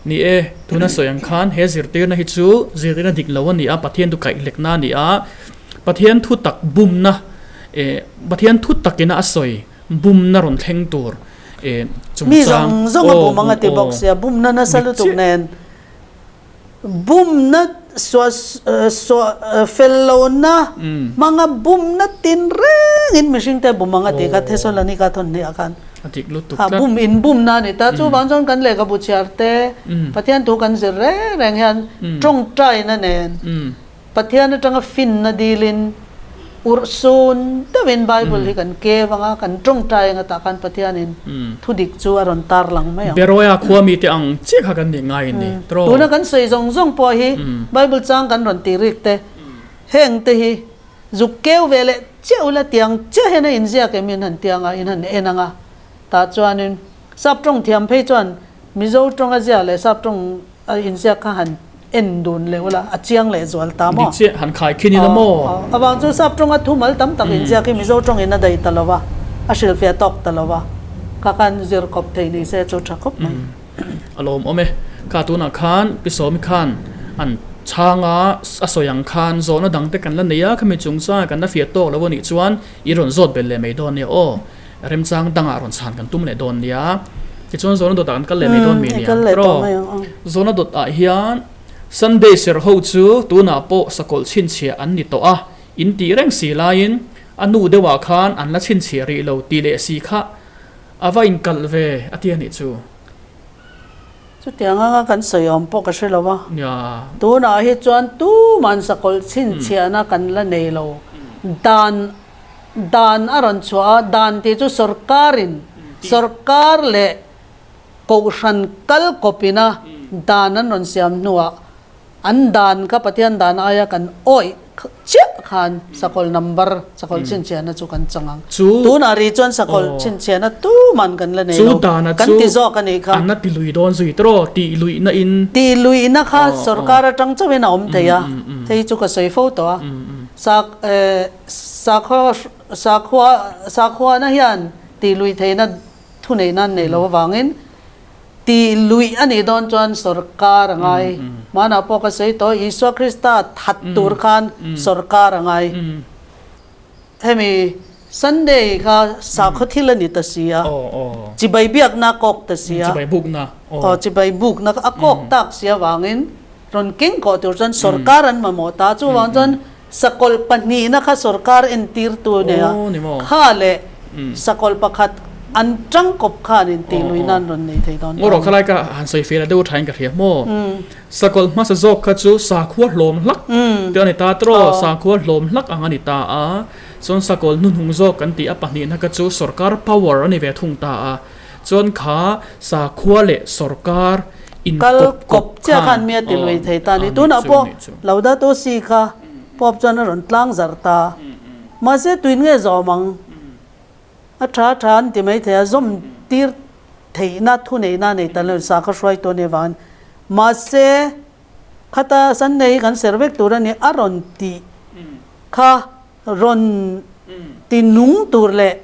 Ni e, tuna sawi ang khan he zirtirna hi chu zirtirna dik lo a ni a, Pathian thu kaihlekna a ni a, Pathian thu tak bumna, Pathian thu takina a sawi bumna rawn thleng tur chungchang. Mi zawng zawng a bum ang a ti bawk sia, bumna nasa lutuk nen. Bumna suah suah fel lohna hmanga bumna tin rengin mihringte bum ang a ti kha Thesalonika thawn hnih ah khan ha bum in bumna a ni ta. Chuvang chuan kan lehkhabu chhiar te Pathian thu kan zir reng reng hian tawngtaina nen Pathian atanga finna dilin urhsun deuhin Bible hi kan keu anga, kan tawngtai anga tah khan Pathianin thu dik chu a rawn tar lang mai ang. Beroia khua mite ang chiah kha kan nih ngai a ni tawh. Tuna kan sawi zawng zawng pawh hi Bible chang kan rawn tih rik te, heng te hi zuk keu ve leh chiah ula tiang chiah hian a inziak em in han tiang a, in han en anga tah chuanin Sap tawng thiam phei chuan Mizo tawnga ziah leh Sap tawng A inziak kha han en dun leh ula, a chiang leh zual ta maw? Dik chiah, han khai khin ila maw? Aw, avang chu Sap tawnga thumal tam tak inziak hi Mizo tawngin a daih ta lo va, a hrilhfiah tawk ta lo va, kha khan zir kawp thei ni se chu tha khawp mai. A lawmawm e. Kha tunah khan Pi Sawmi khan an chhang a, a sawi ang khan zawhna dang te kan la nei a, khami chungchanga kan la fiah tawk lo a nih chuan i rawn zawt belh leh mai dawn nia aw. Remchang dangah rawn chhan kan tum leh dawn nia. Tichuan Zawna dawtah kan kal leh mai dawn mi nia. Tiraw? Zawna dawtah hian Sunday serh ho chu tunah pawh sakawlh chhinchhiah an ni tawh a, in tih reng si laiin a nu deuhah khan an la chhinchhiah rih lo tih leh si kha a va inkalh ve a ti a nih chu. Chutiang anga kan sawi awm pawh ka hre lo a. Tunah hi chuan tuman sakawlh chhinchhiahna kan la nei lo. Dan Dan a rawn chhuah a, dan tih chu sorkarin, sorkar leh kohhran kal kawpina dan an rawn siam hnuah an dan kha Pathian dan aia kan awih chiah khan sakawlh number, sakawlh chhinchhiahna chu kan chang ang. Tunah rih chuan sakawlh chhinchhiahna tuman kan la nei lo, kan ti zawk a nih kha. An la ti lui dawn zui tawh, tih luihna in. Tih luihna kha sorkar atang chauhin a awm thei a, hei chu ka sawi fo tawh a. Sak Sakhua sakhua sakhuana hian tih luih theihna thuneihna an neih loh avangin tih luih a nih dawn chuan sawrkar a ngai. Hmanah pawh ka sawi tawh Isua Krista that tur khan sawrkar a ngai. Hemi Sunday kha sakhaw thil a ni ta si a, chibai biakna a kawk ta si a, aw chibai bukna a kawk tak si avangin rawn keng kawh tur chuan sawrkar an mamawh ta. Chuvang chuan Sakawlh pahnihna kha sawrkar entirtu a nei a, kha leh sakawlh pakhat An tangkawp khan in tih lui nan rawn nei thei dawn ta a ni. Ngaw rawh khalai ka han sawi fel a deuh thain ka hria maw? Sakawlh hmasa zawk kha chu sakhua hlawm hlak te a ni ta tiraw? Sakhua hlawm hlak ang a ni ta a. Chuan sakawlh hnuhnung zawk kan tih a pahnihna kha chu sorkar power a ni ve thung ta a. Chuan kha sakhua leh sorkar Kal inkawp kawp chiah khan khan mi a ti lui thei ta a ni. Tunah pawh Laudato Si kha Pope chuan a rawn tlang zarh ta. Mahse tuin nge zawm ang? A tha tha an ti mai thei a, zawm tir theihna thuneihna a nei ta lo, sakhaw hruaitu a nih avangin. Mahse, khata Sunday hi kan ser vek tur a ni, a rawn tih kha rawn ti nung tur leh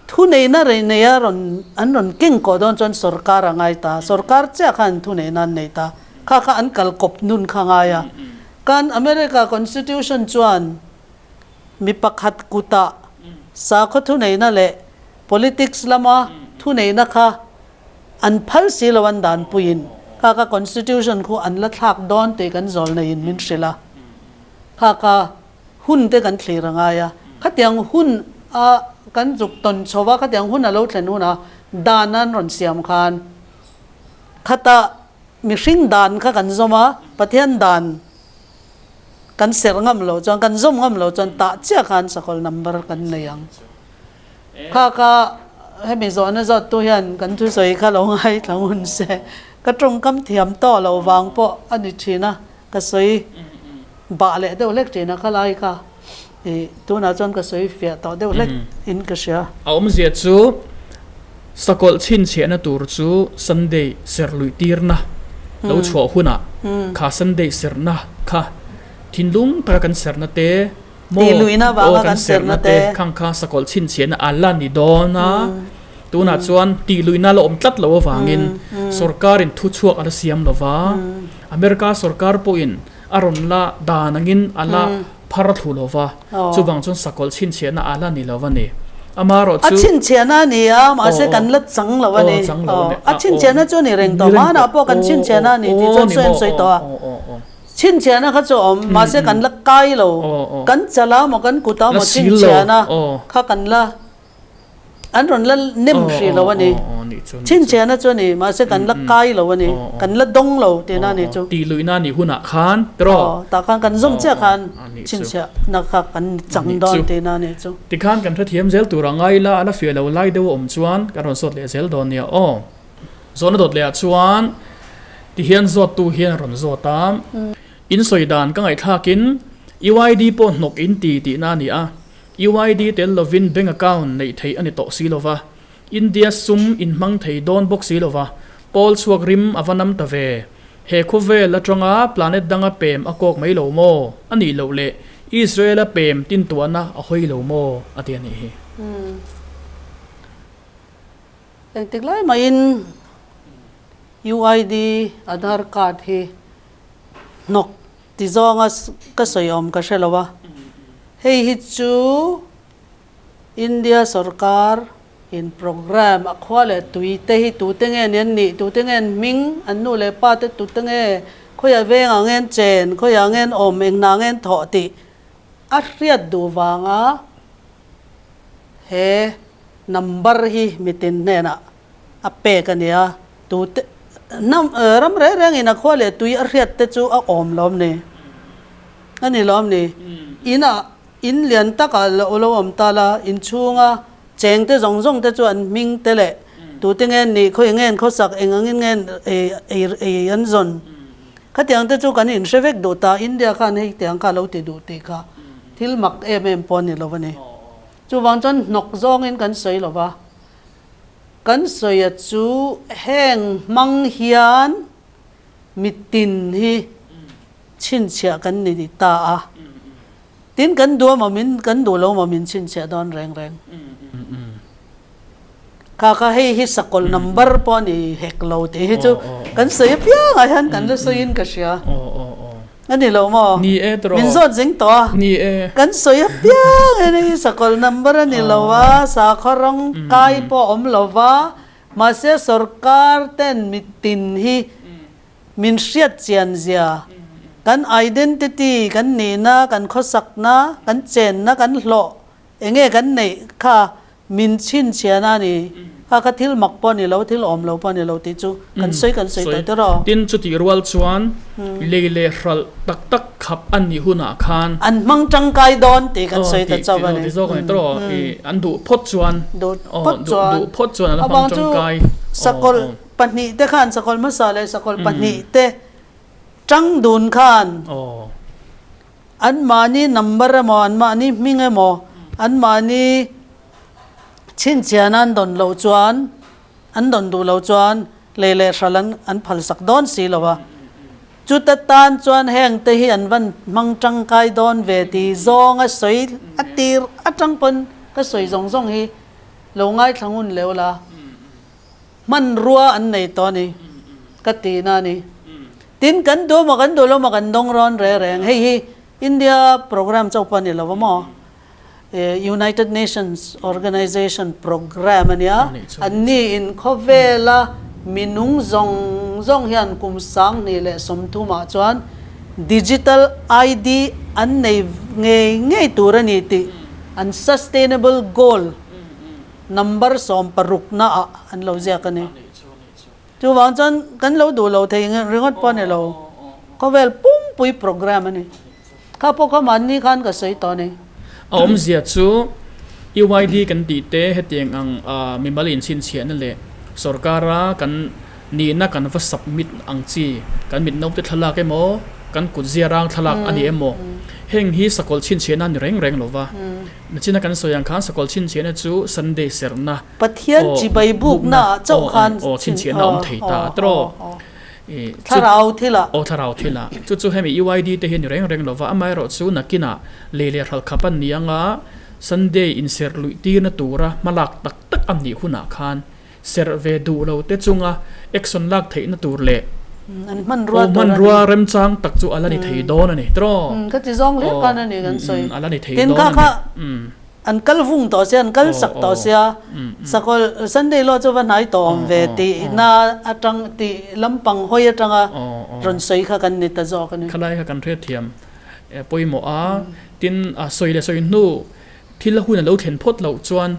thuneihna rei neia rawn an rawn keng kawh dawn chuan sorkar a ngai ta, sorkar chiah khan thuneihna an nei ta, kha kha an kal kawp nun kha ngai a. Kan America Constitution chuan Mi pakhat kutah sakhaw thuneihna leh politics lama thuneihna kha an phal si lo an danpuiin kha kha constitution khu an la thlak dawn tih kan zawl neiin min hrilh a, kha kha hun te kan thlir a ngai a, khatiang hun a kan zuk tawn chho a, khatiang hun a lo thlen hunah dan an rawn siam khan khata mihring dan kha kan zawm a, Pathian dan Kan serh ngam loh chuan, kan zawm ngam loh chuan tah chiah khan sakawlh number kan nei ang. Kha kha hemi zawhna zawttu hian kan thusawi kha lo ngaithla ngun se, ka tawngkam thiam tawh loh vang pawh a ni thin a, ka sawi bah leh deuh hlek thin a khalai kha ih tunah chuan ka sawi fiah tawh deuh hlek in ka hria. A awmzia chu Sakawlh chhinchhiahna tur chu Sunday serh luih tirna lo chhuah hunah kha Sunday serhna kha thinlung taka kan serhna te maw aw kan serhna te khang kha sakawlh chhinchhiahna a la ni dawn a, tunah chuan tih luihna la awm tlat lo avangin sorkarin thuchhuak a la siam lo va, America sorkar pawhin a rawn la dan angin a la phar thlu lo va. Chuvang chuan sakawlh chhinchhiahna a la ni lo a ni. Amaherawh A chu. chhinchhiahna a ni a, mahse kan la chang lo a ni. A chhinchhiahna chu a ni reng tawh. Hmanah pawh kan chhinchhiahna a ni tih chuan sawi an sawi tawh a. Chhinchhiahna kha chu a awm, mahse kan la kai lo. Kan chala maw kan kutah maw chhinchhiahna kha kan la. An rawn la nem hrih lo a ni. Chhinchhiahna chu a ni, mahse kan la kai lo a ni, kan la dawng lo tihna a ni chu. Tih luihna a nih hunah khan tiraw? Aw, tah khan kan zawm chiah khan chhinchhiahna kha kan chang dawn tihna a ni chu. Tikhan kan hrethiam zel tur a ngai ila, a la fiah lo lai deuh a awm chuan kan rawn zawt leh zel dawn nia aw. Zawhna dawt leh ah chuan tihian zawttu hian a rawn zawt a, in sawi dan ka ngaihthlakin UID pawh hnawk in ti tihna a ni a, UID tel lovin bank account neih theih a ni tawh si lova, India sum inhmang thei dawn bawk si lova, pawl chhuak rim a va nam ta ve. He khawvel atanga planet danga pem a kawk mai lo maw? A nih loh leh Israel-a pem tintuahna a hawi lo maw? A ti a nih hi. Engtik lai maiin UID Aadhaar card hi hnawk Ti zawnga ka sawi awm ka hre lo a, hei hi chu India sorkar in programme a khua leh tui te hi tute nge ni an nih, tute nge an hming, an nu leh pa te tute nge, khawiah vengah nge an chen, khawiah nge an awm, enghnah nge an thawh tih a hriat duh vanga he number hi mitin hnenah a pek a nia, tute hnam ram reng rengin a khua leh tui a hriat te chu a awm lawm ni? A ni lawm ni? Inah in lian takah lo lo awm ta la, inchhunga cheng te zawng zawng te chu an hming te leh tute nge an nih, khawi nge an khawsak, eng angin nge ei ei ei an zawn. Khatiang te chu kan inhre vek duh ta, India khan hei tiang kha a lo ti duh tih kha thil mak em em pawh a ni lo a ni. Chuvang chuan hnawk zawngin kan sawi lo va. Kan sawia chu heng hmang hian mitin hi chhinchhiah kan ni ta a, tin kan duh amaw min kan duh lo amaw min chhinchhiah dawn reng reng. Kha kha hei hi sakawlh number pawh a ni hek lo tih hi chu kan sawi apiang ah hian kan la sawiin ka hria. A ni lo maw? Ni e tawh. Min zawt zing tawh a. Ni e. Kan sawi apiang e hei sakawlh number a ni lo a, sakhaw rawng kai pawh a awm lo va, mahse sorkar ten mitin hi min hriat chian zia, kan identity, kan nihna, kan khawsakna, kan chenna, kan hlawh eng nge kan neih kha. Min chhinchhian a ni. Kha kha thil mak pawh a ni lo, thil awm lo pawh a ni lo tih chu kan sawi kan sawi tawh tawh rawh. Tin, chutih rual chuan lei leh hralh tak tak khap a nih hunah khan. An hmang tangkai dawn tih kan sawi ta chauh a ni. Ti zawk a ni tawh rawh. An duh phawt chuan. Duh phawt chuan. Duh phawt chuan an la hmang tangkai. Sakawlh pahnih te khan, sakawlh hmasa leh sakawlh pahnih te tang dun khan. Anmahni number emaw, anmahni hming emaw, anmahni chhinchhiahna an dawn loh chuan, an dawn duh loh chuan lei leh hral an an phalsak dawn si lo a. Chuta tan chuan heng te hi an van hmang tangkai dawn ve tih zawnga sawi a tir atang pawn ka sawi zawng zawng hi lo ngaithla ngun leuh la. Hmanrua an nei tawh a ni ka tihna a ni. Tin, kan duh maw kan duh lo maw kan dawng rawn reng reng. Hei hi India program chauh pawh a ni lo va maw? United Nations Organization program a nia. Anni in khawvela minung zawng zawng hian kum 2030 ah chuan digital ID an nei ngei ngei tur a ni tih an sustainable goal Number 16 na ah an lo ziak a ni. Chuvang chuan kan lo duh lo thei ringawt pawh a ni lo. Khawvel pumpui program a ni. Kha pawh kha mahni khan ka sawi tawh a ni. A awmzia chu UID kan tih te hetiang ang mimal inchhinchhiahna leh sorkara kan nihna kan va submit ang chi, kan mit naute thlalak emaw, kan kut ziarang thlalak a ni emaw, heng hi sakawlh chhinchhiahna a ni reng reng lo va. Nachina kan sawi ang khan sakawlh chhinchhiahna chu Sunday serhna Pathian chibai bukna ah chauh khan aw chhinchhiahna awm thei ta tawh Thlarau thil ah aw thlarau thil ah chu chu hemi UID te hi a ni reng reng lova amaherawh chu nakinah lei leh hral khap an ni anga Sunday inserh luih tirna tura hmalak tak tak a nih hunah khan Serh ve duh lo te chunga action lak theihna tur leh An hmanrua tur a ni. Hmanrua remchang tak chu a la ni thei dawn a ni tiraw? Ka ti zawng hle khan a ni kan sawi. A la ni thei dawn a ni. Tin kha kha an kal vung tawh sia, an kal sak tawh sia, sakawlh Sunday law chu va hnai tawh awm ve tihna atang tih lampang hawi atanga rawn sawi kha kan ni ta zawk a ni. Khalai kha kan hriatthiam pawimawh a, tin sawi leh sawi hnu Thil a hun a lo thlen phawt loh chuan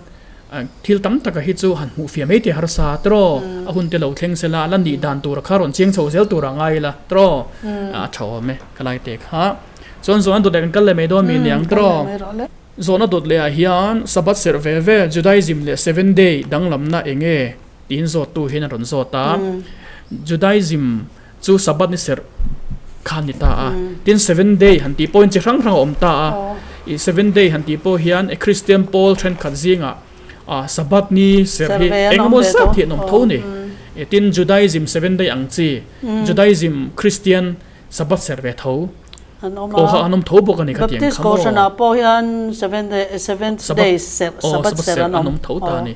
thil tam taka hi chu han hmuh fiah mai teh harsa tiraw? A hun te lo thleng sela a la nih dan tura kha rawn chiang chho zel tura ngai ila tiraw? A tha awm e ka lai teh kha. Chuan zawhna dawt leh kan kal leh mai dawn mi niang tiraw? Zawhna dawt leh ah hian Sabbath serh ve ve Judaism leh Seven Day danglamna eng nge tiin zawttu hian a rawn zawt a. Judaism Chu Sabbath ni serh kha a ni ta a. Tin, Seven Day han tih pawhin chi hrang hrang a awm ta a. Ih Seven Day han tih pawh hian e Kristian pawl thenkhat zingah ah Sabbath ni serh hi eng emaw zat hi an awm tho ni. Tin, Judaism Seven Day ang chi, Judaism Kristian Sabbath serh ve tho aw kha an awm tho bawk a ni khatiang kha maw. Baptist Kohhranah pawh hian Seven Day, Seventh Day serh, Sabbath serh an awm tho ta a ni.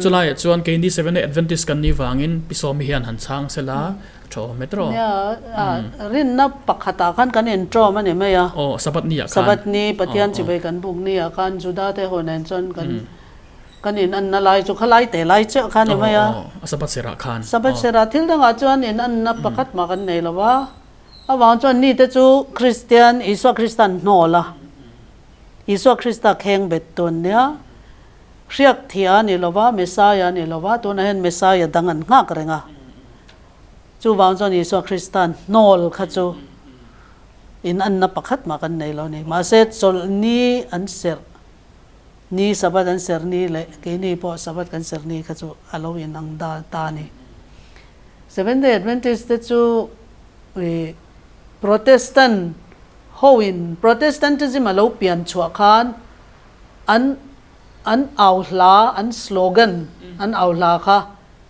Chulaiah chuan keini Seventh Day Adventist kan nih vangin Pi Sawmi hian han chhang sela tha awm e tawh. Nia, rinna pakhatah khan kan inṭawm a ni mai a. Aw, Sabbath ni ah khan. Sabbath ni, Pathian chibai kan buk ni ah khan Juda te ho nen chuan kan kan inanna lai chu khalai te lai chiah kha a ni mai a. Aw, aw, Sabbath serah khan. Sabbath serah thil dangah chuan inanna pakhat mah kan nei lo va. Avang chuan ni te chu Kristian, Isua Krista an hnawl a. Isua Krista kheng bet tu an nia. Hriak thia a ni lo va, Messiah a ni lo va, tunah hian Messiah dang an nghak reng a. Chuvang chuan Isua Krista'n hnawl kha chu in anna pakhat mah kan nei lo a ni. Mahse, chawlhni an serh ni, Sabbath an serh ni leh keini pawh Sabbath kan serh ni kha chu a lo inang da ta a ni. Seventh-day Adventist te chu ih Protestant hoin Protestantism a lo pian chhuah khan An an au hla, an slogan an au hla kha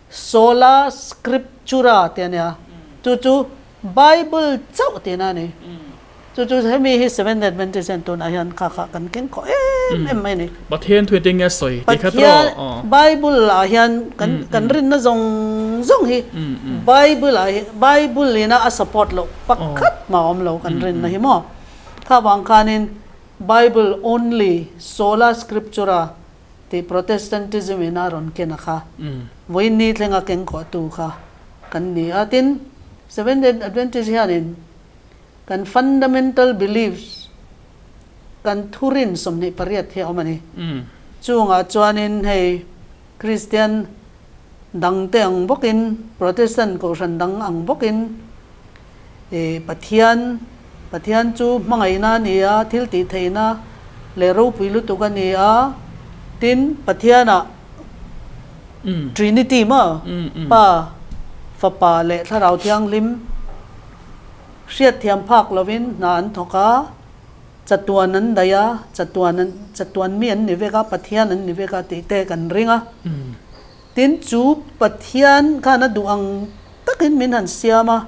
Sola Scriptura tih a nia. Chu chu Bible chauh tihna a ni. Chu chu hemi hi Seventh Adventist hian tunah hian kha kha kan keng khawh em em mai a ni. Pathian thu engtin nge sawi tih kha tawh aw. Bible ah hian kan kan rinna zawng zawng hi Bible ah hi Bible ina a support loh pakhat mah a awm lo kan rinna hi maw. Kha vang khanin Bible only, sola scriptura tih Protestantism in a rawn ken a kha. Vawiin ni thlenga keng khawhtu kha kan ni a. Tin, Seventh-day Adventist hianin kan fundamental beliefs, kan thurin 28 hi a awm a ni. Chungah chuanin hei Kristian dangte ang bawkin, Protestant kohhran dang ang bawkin ih Pathian, Pathian chu hmangaihna a ni a, thil tih theihna leh ropui lutuk a ni a, tin Pathianah Trinity maw? Pa, Fapa leh Thlarau Thianghlim hriatthiam phak lovin hna an thawk a. Chatuan an daih a, chatuan an, chatuan mi an ni vek a, Pathian an ni vek a tih te kan ring a. Tin, chu Pathian khan a duh ang takin min han siam a,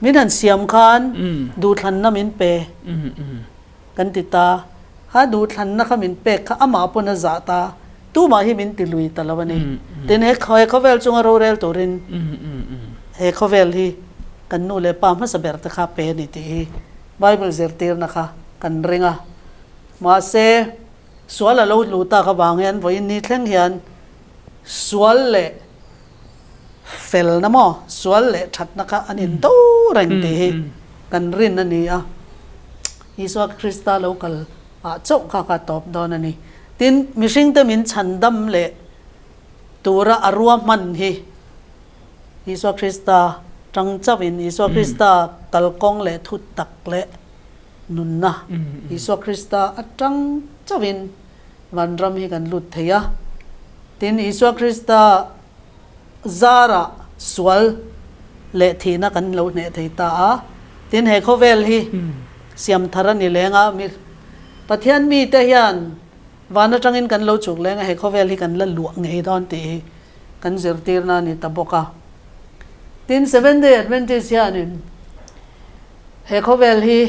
min han siam khan duhthlanna min pe kan ti ta. Kha duhthlanna kha min pek kha amah pawn a zah ta, tumah hi min ti lui ta lo a ni. Tin, he khawvel chunga rorel turin he khawvel hi kan nu leh pa hmasa ber te kha pe a ni tih hi. Bible zirtirna kha kan ring a, mahse sual a lo luh tak avang hian vawiin ni thleng hian sual leh felna maw, sual leh thatna kha an indo reng tih hi kan rin a ni a. Isua Krista lo kal ah chauh kha kha tawp dawn a ni. Tin, mihringte min chhandam leh tura a ruahman hi Isua Krista tang chauhin Isua Krista kalkawng leh thu tak leh nunna Isua Krista atang chauhin vanram hi kan lut thei a. Tin, Isua Krista zarah sual leh thihna kan lo hneh thei ta a. Tin, he khawvel hi siam thar a ni leng a, mi Pathian mite hian van atangin kan lo chuk leng a, he khawvel hi kan la luah ngei dawn tih hi kan zirtirna a ni ta bawk a. Tin, Seventh Day Adventist hianin he khawvel hi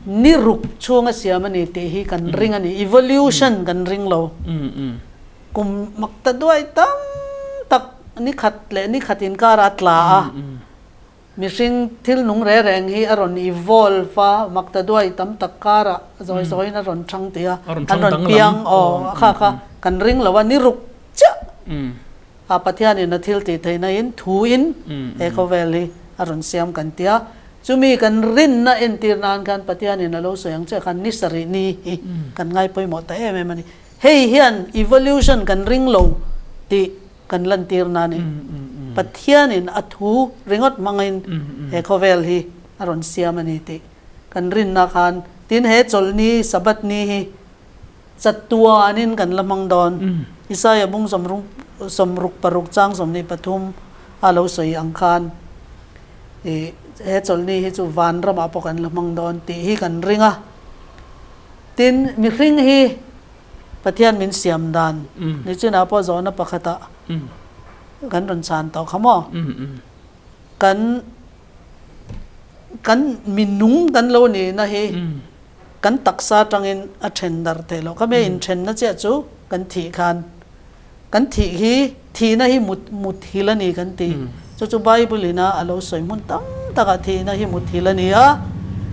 ni ruk chhunga siam a ni tih hi kan ring a ni. Evolution kan ring lo. Kum mak ta duai tam tak ni khat leh ni khat inkar a tla a. Mihring thil nung reng reng hi a rawn evolve a, mak ta duai tam tak karah zawi zawiin a rawn thang tih a, an rawn piang aw a kha kha kan ring lo a, ni ruk chiah a Pathianin a thil tih theihna in thu in he khawvel hi a rawn siam kan ti a, chumi kan rinna entir nan khan Pathianin a lo sawi ang chiah khan ni sarih ni hi kan ngai pawimawh ta em em a ni. Hei hian evolution kan ring lo tih Kan lantirna a ni. Pathianin a thu ringawt hmangin he khawvel hi a rawn siam a ni tih kan rinna khan tin he chawlhni, Sabbath ni hi chatuanin kan la hmang dawn. Isaia bung 66 chang 23 a lo sawi ang khan he chawlhni hi chu vanramah pawh kan la hmang dawn tih hi kan ring a. Tin, mihring hi Pathian min siam dan ni chinah pawh zawhna pakhatah kan rawn chhan tawh kha maw? Kan kan minung kan lo nihna hi kan taksa atangin a then darh theih loh. Khami a inthenna chiah chu kan thih khan kan thih hi thihna hi mut muthilh a ni kan ti. Chu chu Bible ina a lo sawi hmun tam takah thihna hi muthilh a ni a,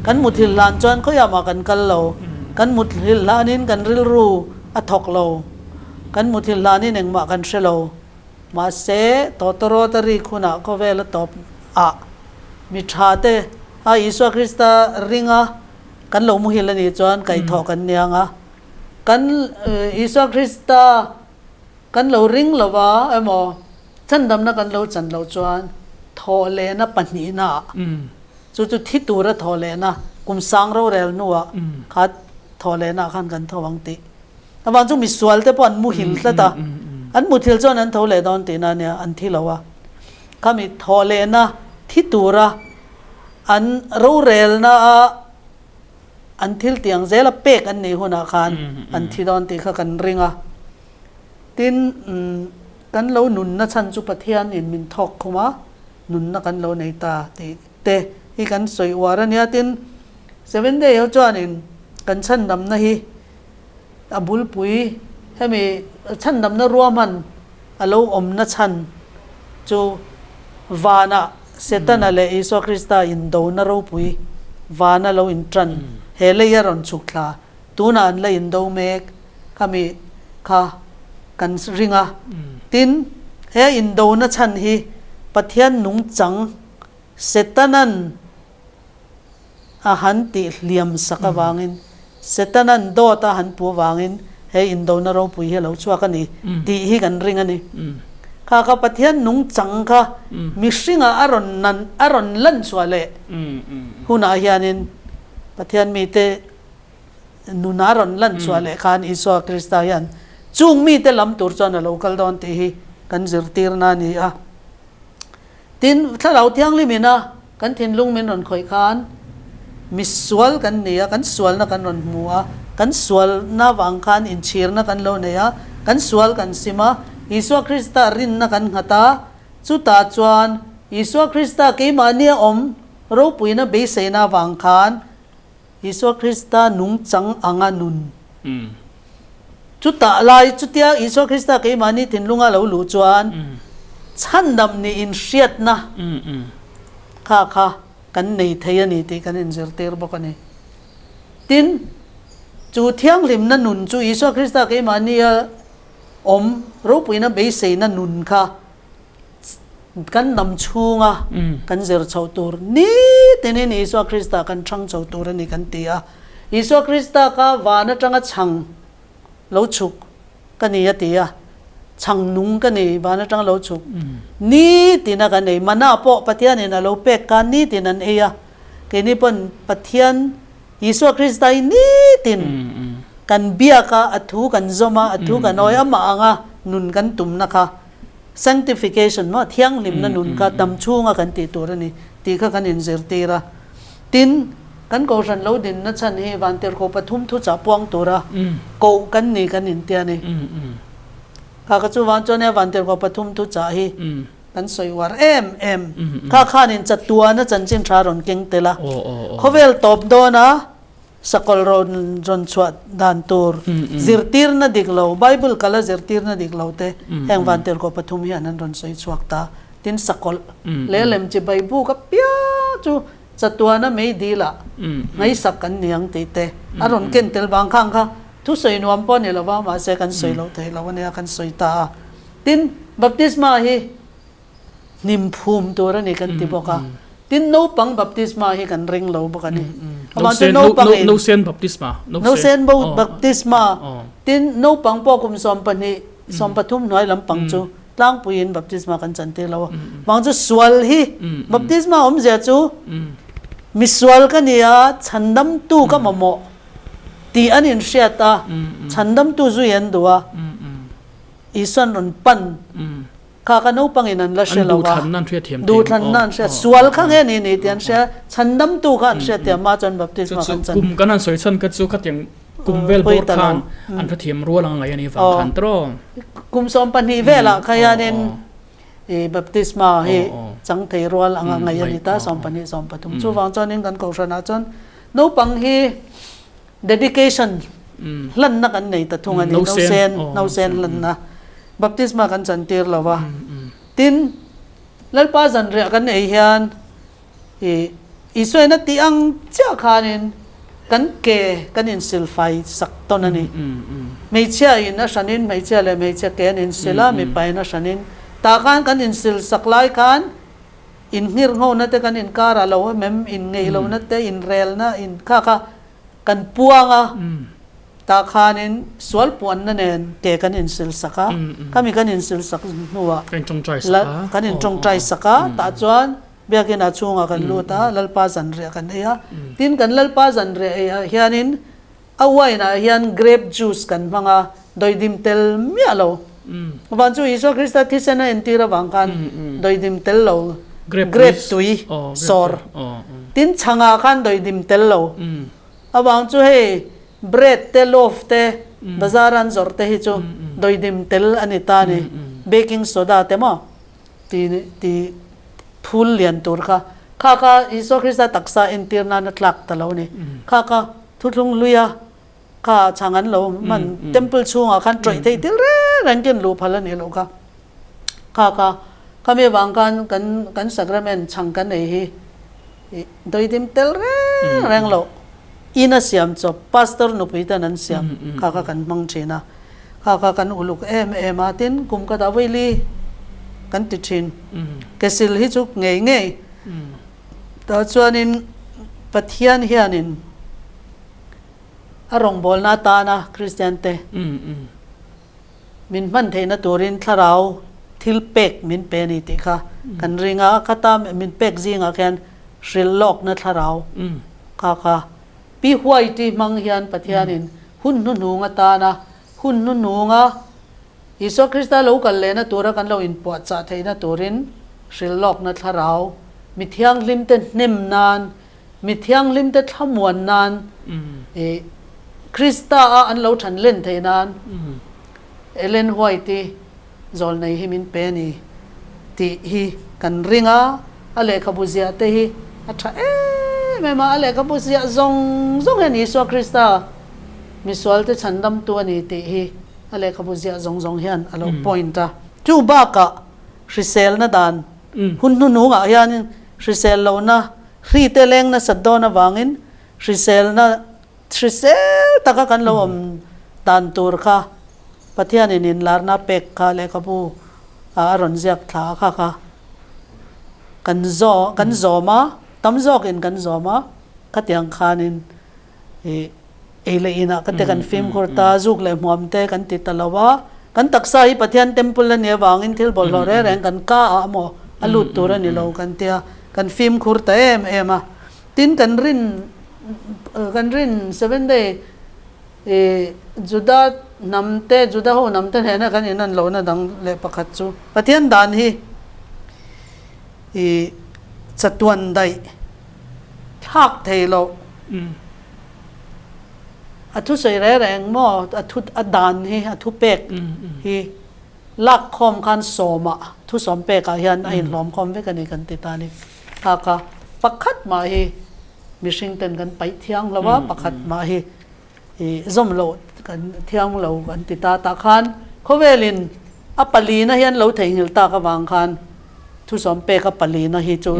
kan muthilh hlan chuan khawiah mah kan kal lo, kan muthilh hlanin kan rilru a thawk lo, kan muthilh hlanin engmah kan hre lo. Mahse, tawtawrawt a rik hunah khawvel a tawp ah mi tha te a Isua Krista ringa kan lo muhil a nih chuan kaihthawh kan niang a, Kan Isua Krista kan lo ring lo va emaw, chandamna kan lo chan loh chuan thawhlehna pahnihna ah, chu chu thi tura thawhlehna, kum sang rorel hnuah kha thawhlehna ah khan kan tho ang tih. Avang chu misual te pawh an muhil tlat a, an muthil chuan an tho leh dawn tihna ania, an thi lo a. Khami thawhlehna thi tura an rorelna ah, An thil tiang zela pek an nih hunah khan an thi dawn tih kha kan ring a. Tin, kan lo nunna chhan chu Pathianin min thawk khum a, nunna kan lo nei ta tih te hi kan sawi uar a nia. Tin, Seventh Day ho chuanin kan chhandamna hi a bulpui hemi chhandamna ruahman a lo awmna chhan chu vanah Setana leh Isua Krista indona ropui vana lo inṭan he lei a rawn chhuk thla. Tunah an la indo mek khami kha kan ring a. Tin, he indona chhan hi Pathian nungchang Setana'n a han tih hliam sak avangin, Setana'n dawt a han pu avangin he indona ropui hi a lo chhuak a ni tih hi kan ring a ni. Kha kha Pathian nungchang kha mihringah a rawn nan a rawn lan chhuah leh hunah hianin Pathian mite nuna rawn lan chhuah leh khan Isua Krista hian chung mite lam tur chuan a lo kal dawn tih hi kan zirtirna a ni a. Tin, Thlarau Thianghlim ina kan thinlung min rawn khawih khan misual kan ni a, kan sualna kan rawn hmu a, kan sualna vang khan inchhirna kan lo nei a, kan sual kan sim a, Isua Krista rinna kan nghat a, chutah chuan Isua Krista keimahnia awm ropuina beiseina vang khan Isua Krista nungchang anga nun. Chutah lai, chutia Isua Krista keimahni thinlunga lo luh chuan chhandam nih inhriatna kha kha kan nei thei a ni tih kan inzirtir bawk a ni. Tin, chu thianghlimna nun chu Isua Krista keimahnia awm ropuina beiseina nun kha Kan hnam chhunga kan zir chhoh tur nitinin Isua Krista kan chhang chho tur a ni kan ti a. Isua Krista kha van atanga chhang lo chhuk ka ni a ti a, chhang nung ka ni van atanga lo chhuk nitina kan ei. Mana pawh Pathianin a lo pek khan nitin an ei a, keini pawn Pathian Isua Krista hi nitin kan biak a, a thu kan zawm a, a thu kan awi amah anga nun kan tumna kha Sanctification maw, thianghlimna nun kha dam chhunga kan tih tur a ni tih kha kan inzirtir a. Tin, kan Kohhran lo dinna chhan hi Vantirhkoh pathum thuchah puang tura koh kan ni kan intia a ni. Kha ka chuvang chuan nia Vantirhkoh pathum thuchah hi kan sawi uar em em. Kha khanin chatuana chanchin tha rawn keng tel a, khawvel tawp dawna Sakawlh rawn rawn chhuah dan tur zirtirna dik lo, Bible kala zirtirna dik lo te heng Vantirhkoh pathum hian an rawn sawi chhuak ta. Tin, sakawlh leh lem chi bai buk apiang chu chatuana mei dilah ngaihsak kan ni ang tih te a rawn ken tel vang khang kha thusawi nuam pawh a ni lo va, mahse kan sawi loh theih loh a nia kan sawi ta a. Tin, baptisma hi hnim phum tur a ni kan ti bawk a, tin naupang baptisma hi kan ring lo bawk a ni. Amah chu naupang in Nausen baptisma Nausen baptisma tin naupang pawh kum 12 13 hnuai lampang chu tlangpuiin baptisma kan chan tir lo a, vang chu sual hi baptisma awmzia chu misual ka ni a chhandamtu ka mamawh tih an inhriat a, chhandamtu zui an duh a, Isuan rawn pan. Kha ka naupangin an la hre lo a, duhthlanna an hria, sual kha nge ni ni tih an hria, chhandamtu kha an hria tih amah chuan baptisma kan chan. Kum kan han sawi chhan kha chu khatiang kum vel bawr khan an hrethiam rual ang ngai a ni vang khan tawh. Kum 12 velah kha hianin i baptisma hi chang thei rual anga ngai a ni ta, 12, 13. Chuvang chuanin kan kohhranah chuan naupang hi Dedication, hlanna kan nei ta thung a ni, nausen, nausen hlanna, baptisma kan chantir lo va. Tin, Lalpa zanriah kan ei hian i Isuain a tih ang chiah khanin kan ke kan insilfai sak tawn a ni. Hmeichhia in a hranin hmeichhia leh hmeichhia ke an insil a, mipa in a hranin. Tah khan kan insil sak lai khan Innghirnghona te kan inkar ah lo em inngeih lohna te, inrelna in kha kha kan puang a, tah khanin sual puanna nen ke kan insil sak a, khami kan insil sak hnuah kan intawngtai sak a, tah chuan biakina chhungah kan lut a, Lalpa zanriah kan ei a, tin kan Lalpa zanriah ei ah hianin A wine ah hian grape juice kan hmang a, dawidim tel miah lo. Van chu Isua Krista thisen a entir avang khan dawidim tel lo grape tui sawr. Tin chhangah khan dawidim tel lo. Avang chu hei bread te loaf te bazar an zawrh te hi chu dawidim tel a ni ta a ni. Baking soda te maw ti ti phul lian tur kha. Kha kha Isua Krista taksa entir nan a tlak ta lo a ni. Kha kha Thuthlung hluia kha chhang an lo hman temple chhungah khan tawih theih thil reng reng ken luh phal a nih loh kha. Kha kha khami avang khan kan kan sacrament chhang kan ei hi ih dawidim tel reng reng loh in a siam chawp pastor nupui ten an siam kha kha kan hmang thin a. Kha kha kan uluk em em a tin kum khatah vawi kan ti thin. Kesil hi chu ngei ngei Tah chuanin Pathian hianin A rawngbawlna atana Kristian te min hman theihna turin thlarau thil pek min pe a ni tih kha kan ring a, khata min pek zingah khian hrilh lawkna thlarau kha kha Pi White-i hmang hian Pathianin hun hnuhnung atana hun hnuhnunga Isua Krista lo kal lehna tura kan lo inpuahchah theihna turin hrilh lawkna thlarau mi thianghlimte hnem nan Mi thianghlimte thlamuan nan i Krista-a an lo than len theih nan Ellen White-i zawlnei hi min pe a ni tih hi kan ring a, a lehkhabu ziah te hi a tha em em a, a lehkhabu ziah zawng zawng hian Isua Krista misualte chhandamtu a ni tih hi a lehkhabu ziah zawng zawng hian a lo point a. Chu bakah hriselna dan hun hnuhnungah hianin hrisel lohna Hri te leng nasat dawn avangin hriselna hrisel taka kan lo awm dan tur kha Pathianin inlarna pek kha lehkhabu ah a rawn ziak thla kha kha kan zaw kan zawm a, tam zawkin kan zawm a, khatiang khanin ih ei leh inah ka te kan fimkhur ta, zuk leh hmuam te kan ti ta lo a, kan taksa hi Pathian temple a nih avangin thil bawlhhlawh reng reng kan ka ah maw a lut tur a ni lo kan tia, kan fimkhur ta em em a. Tin kan rin kan rin Seventh Day ih Juda hnam te Juda ho hnam te hnena kan inan lohna dang leh pakhat chu Pathian dan hi ih chatuan daih thlak thei loh. A thusawi reng reng maw a thu a dan hi a thupek hi lak khawm khan sawmah thusawm pekah hian a inhlawm khawm vek a ni kan ti ta a ni. Kha kha pakhat mah hi mihring ten kan paih thiang lo a, pakhat mah hi ih zawm loh kan thiang lo kan ti ta tah khan khawvelin a palina hian lo theihnghilh tak avang khan Thusawm pek a palina hi chu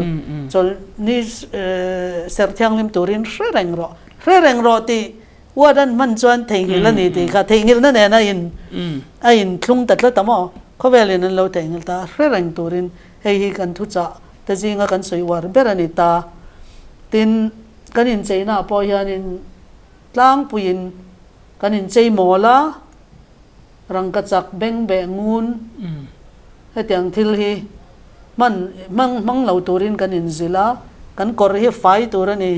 chawlhni serh thianghlim turin hre reng rawh, hre reng rawh tih word an hman chuan theihnghilh a ni tih kha theihnghilhna nen a in a in thlung ta tlat a maw? Khawvelin an lo theihnghilh ta a, hre reng turin hei hi kan thuchah te zinga kan sawi uar ber a ni ta. Tin, kan incheinaah pawh hianin tlangpuiin kan inchei mawl a, Rangkachak bengbeh ngun hetiang thil hi hman hmang hmang lo turin kan inzilh a, kan kawr hi fai tur a ni.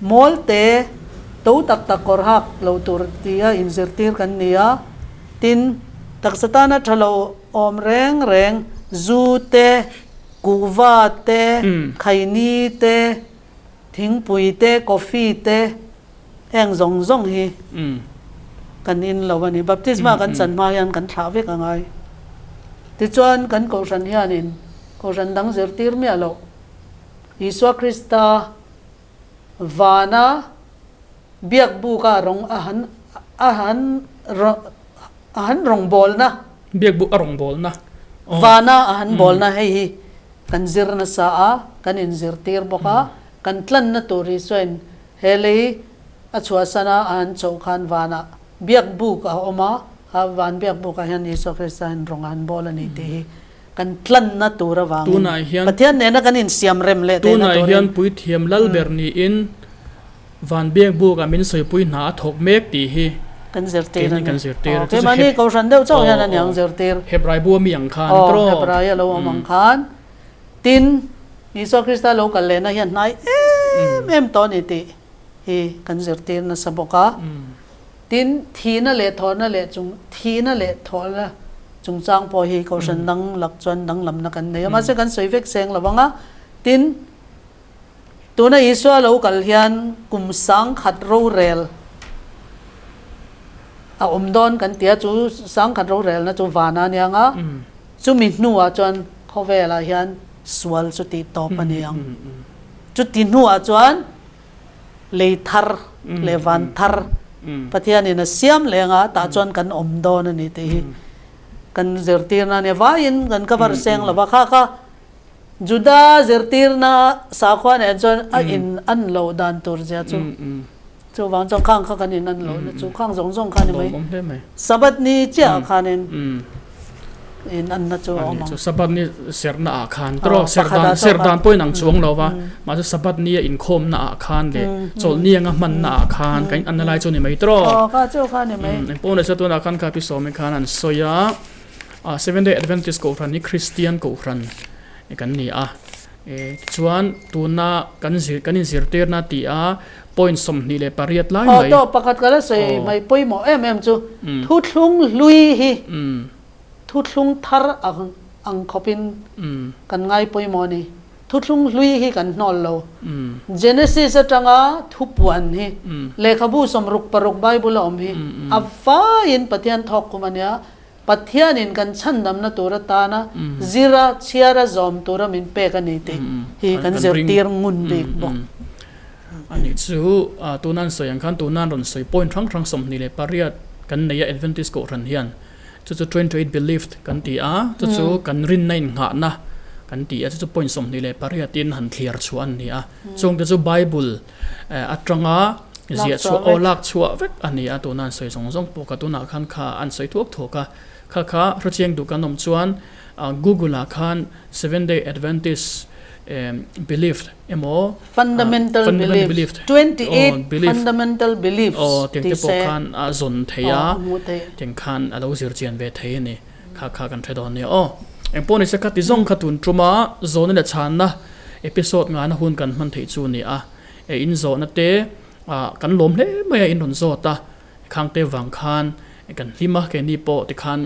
Mawl te to tak tak kawr hak lo tur tia inzirtir kan ni a, tin taksa tana tha lo awm reng reng zu te, kuhva te, khaini te, thingpui te, coffee te, Heng zawng zawng hi kan in lo a ni. Baptisma kan chan hma hian kan thlah vek a ngai. Tichuan kan Kohhran hianin Kohhran dang zirtir miah loh Isua Krista vana biak buka rawng a han a han a han rawngbawlna. Biak buk a rawngbawlna. Vana a han bawlna hei hi kan zir nasa a, kan inzirtir bawk a, kan tlanna tur Isuain He lei a chhuahsan a, a han chhoh khan vanah biak buk a awm a, kha van biak bukah hian Isua Krista hian rawng a han bawl a ni tih hi kan tlanna tur avangin Tunah hian Pathian nena kan insiam rem leh theihna Tunah turin hian puithiam lal ber niin van biak bukah min sawipui hna a thawk mek tih hi kan zirtir a keini ni. kan zirtir Aw, a, chu chu keimahni Heb Kohhran deuh chauh aw hian a ni aw ang zirtir. Hebrai bu ami ang khan Aw, tawh. Hebrai a lo awm ang khan. Tin, Isua Krista lo kal lehna hian hnai em em tawh a ni tih hi kan zirtir nasa bawk a. Tin, thihna leh thawhna leh chung thihna leh thawhna chungchang pawh hi Kohhran dang lak chuan danglamna kan nei a, mahse kan sawi vek seng lo ang a. Tin, tuna Isua lo kal hian kum sangkhat rorel a awm dawn kan ti a, chu sangkhat rorelna chu vana a nia ang a, chumi hnuah chuan khawvelah hian sual chu tih tawp a ni ang. Chuti hnuah chuan lei thar leh van thar Pathianin a siam leng a, tah chuan kan awm dawn a ni tih hi kan zirtirna a nia. Vaiin kan cover seng lo va, kha kha Juda zirtirna sakhua nen chuan a in an loh dan tur zia chu chuvang chuan khang kha kan in an lohna chu khang zawng zawng kha a ni mai. Sabbath ni chiah ah khanin. In anna chu a awm ang. Chu Sabbath ni serhna ah khan tawh serh dan serh dan pawhin ang chuang lo va, mahse Sabbath nia inkhawmna ah khan leh chawlhni anga hmanna ah khan kan in anna lai chu a ni mai tawh. Aw kha chu kha a ni mai. Engpawh nise tunah khan kha Pi Sawmi khan an sawi a, Seventh Day Adventist Kohhran hi Kristian Kohhran kan ni a, tichuan tuna kan zir kan inzirtirna tih a point 28 lai mai. Aw tawh pakhat ka la sawi mai pawimawh em em chu thuthlung hlui hi Thuthlung thar ang ang khawpin kan ngai pawimawh a ni. Thuthlung hlui hi kan hnawl lo. Genesis atanga thupuan hi lehkhabu 66 Bible a awm hi a vaiin Pathian thawk kum a nia. Pathianin kan chhandamna tur atana zira chhiara zawm tura min pek a ni tih hi kan zirtir ngun bik bawk. A nih chu, tuna an sawi ang khan tuna an rawn sawi point hrang hrang 28 kan nei a Adventist Kohhran hian. Chu chu 28 believed kan ti a, chu chu kan rinna innghahna kan ti a, chu chu point 28 in han thliar chhuah an ni a. Chungte chu Bible atanga ziah chhuah aw lak chhuah vek a ni a, tuna an sawi zawng zawng pawh kha tunah khan kha an sawi thuak thuak a. Kha kha hrechiang duh kan awm chuan Google ah khan Seventh Day Adventist believed emaw Fundamental beliefs, 28 fundamental beliefs aw tiang te pawh khan a zawn thei a, tiang khan a lo zir chian ve thei a ni. Kha kha kan hre dawn nia aw. Engpawh nise kha ti zawng kha tun tuma zawhna leh chhanna episode ngana hun kan hman theih chu a ni a. E in zawhna te kan lawm hle mai a in rawn zawt a. Khangte vang khan kan hlim a, keini pawh tikhan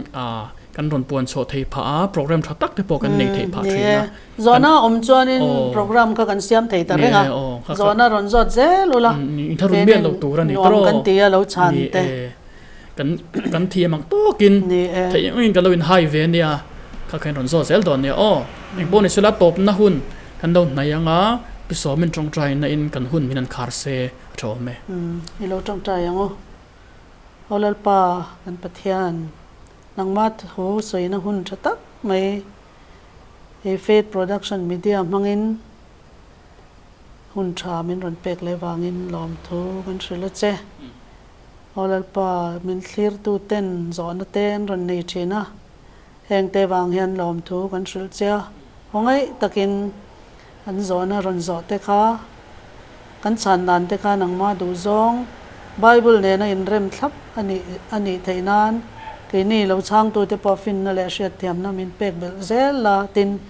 kan rawn puan chhuah thei phah a, program tha tak te pawh kan nei thei phah thin a. Zawhna awm chuanin program kha kan siam thei ta reng a, zawhna rawn zawt zel ula, keini nuam kan ti a lo chhan te. Kan thiam ang tawkin theih engin kan lo inhai ve ania, kha kha in rawn zawt zel dawn nia aw. Engpawh ni sela tawpna hun kan lo hnaih anga, Pi Sawmin tawngtaina in kan hun min han khar se. A tha awm e. Umm, i lo tawngtai ang u. Aw Lalpa, kan Pathian, nangmah thu sawina hun tha tak mai he Faith Production Media hmangin hun tha min rawn pek leh vangin lawmthu kan hrilh a che. Aw Lalpa, min thlirtu ten zawhna te an rawn nei thin a, hengte vang hian lawmthu kan hrilh che a. Khawngaih takin An zawhna rawn zawh te kha, kan chhan dan te kha nangmah duh zawng Bible nena inrem thlap a nih a nih theih nan keini lo chhangtute pawh finna leh hriatthiamna min pek belh zel la, tin,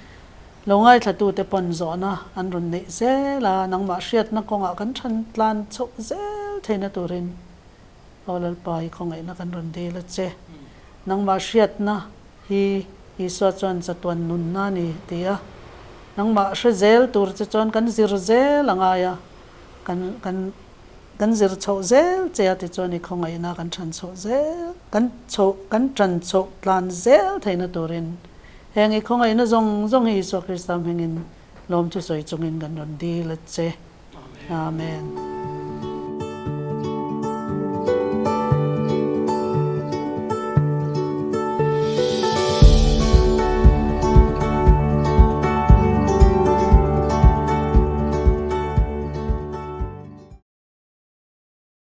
lo ngaithlatute pawn zawhna an rawn neih zel a, nangmah hriatna kawngah kan than tlan chhoh zel theihna turin Aw Lalpa i khawngaihna kan rawn dil a che. Nangmah hriatna hi Isua chuan chatuan nunna a ni ti a, nangmah hre zel tur che chuan kan zir zel a ngai a, kan kan kan zir chhoh zel che a tichuan i khawngaihna kan than chhoh zel kan chhoh kan tan chhoh tlan zel theihna turin heng i khawngaihna zawng zawng hi Isua Krista hmingin lawmthu sawi chungin kan rawn dil a che. Amen.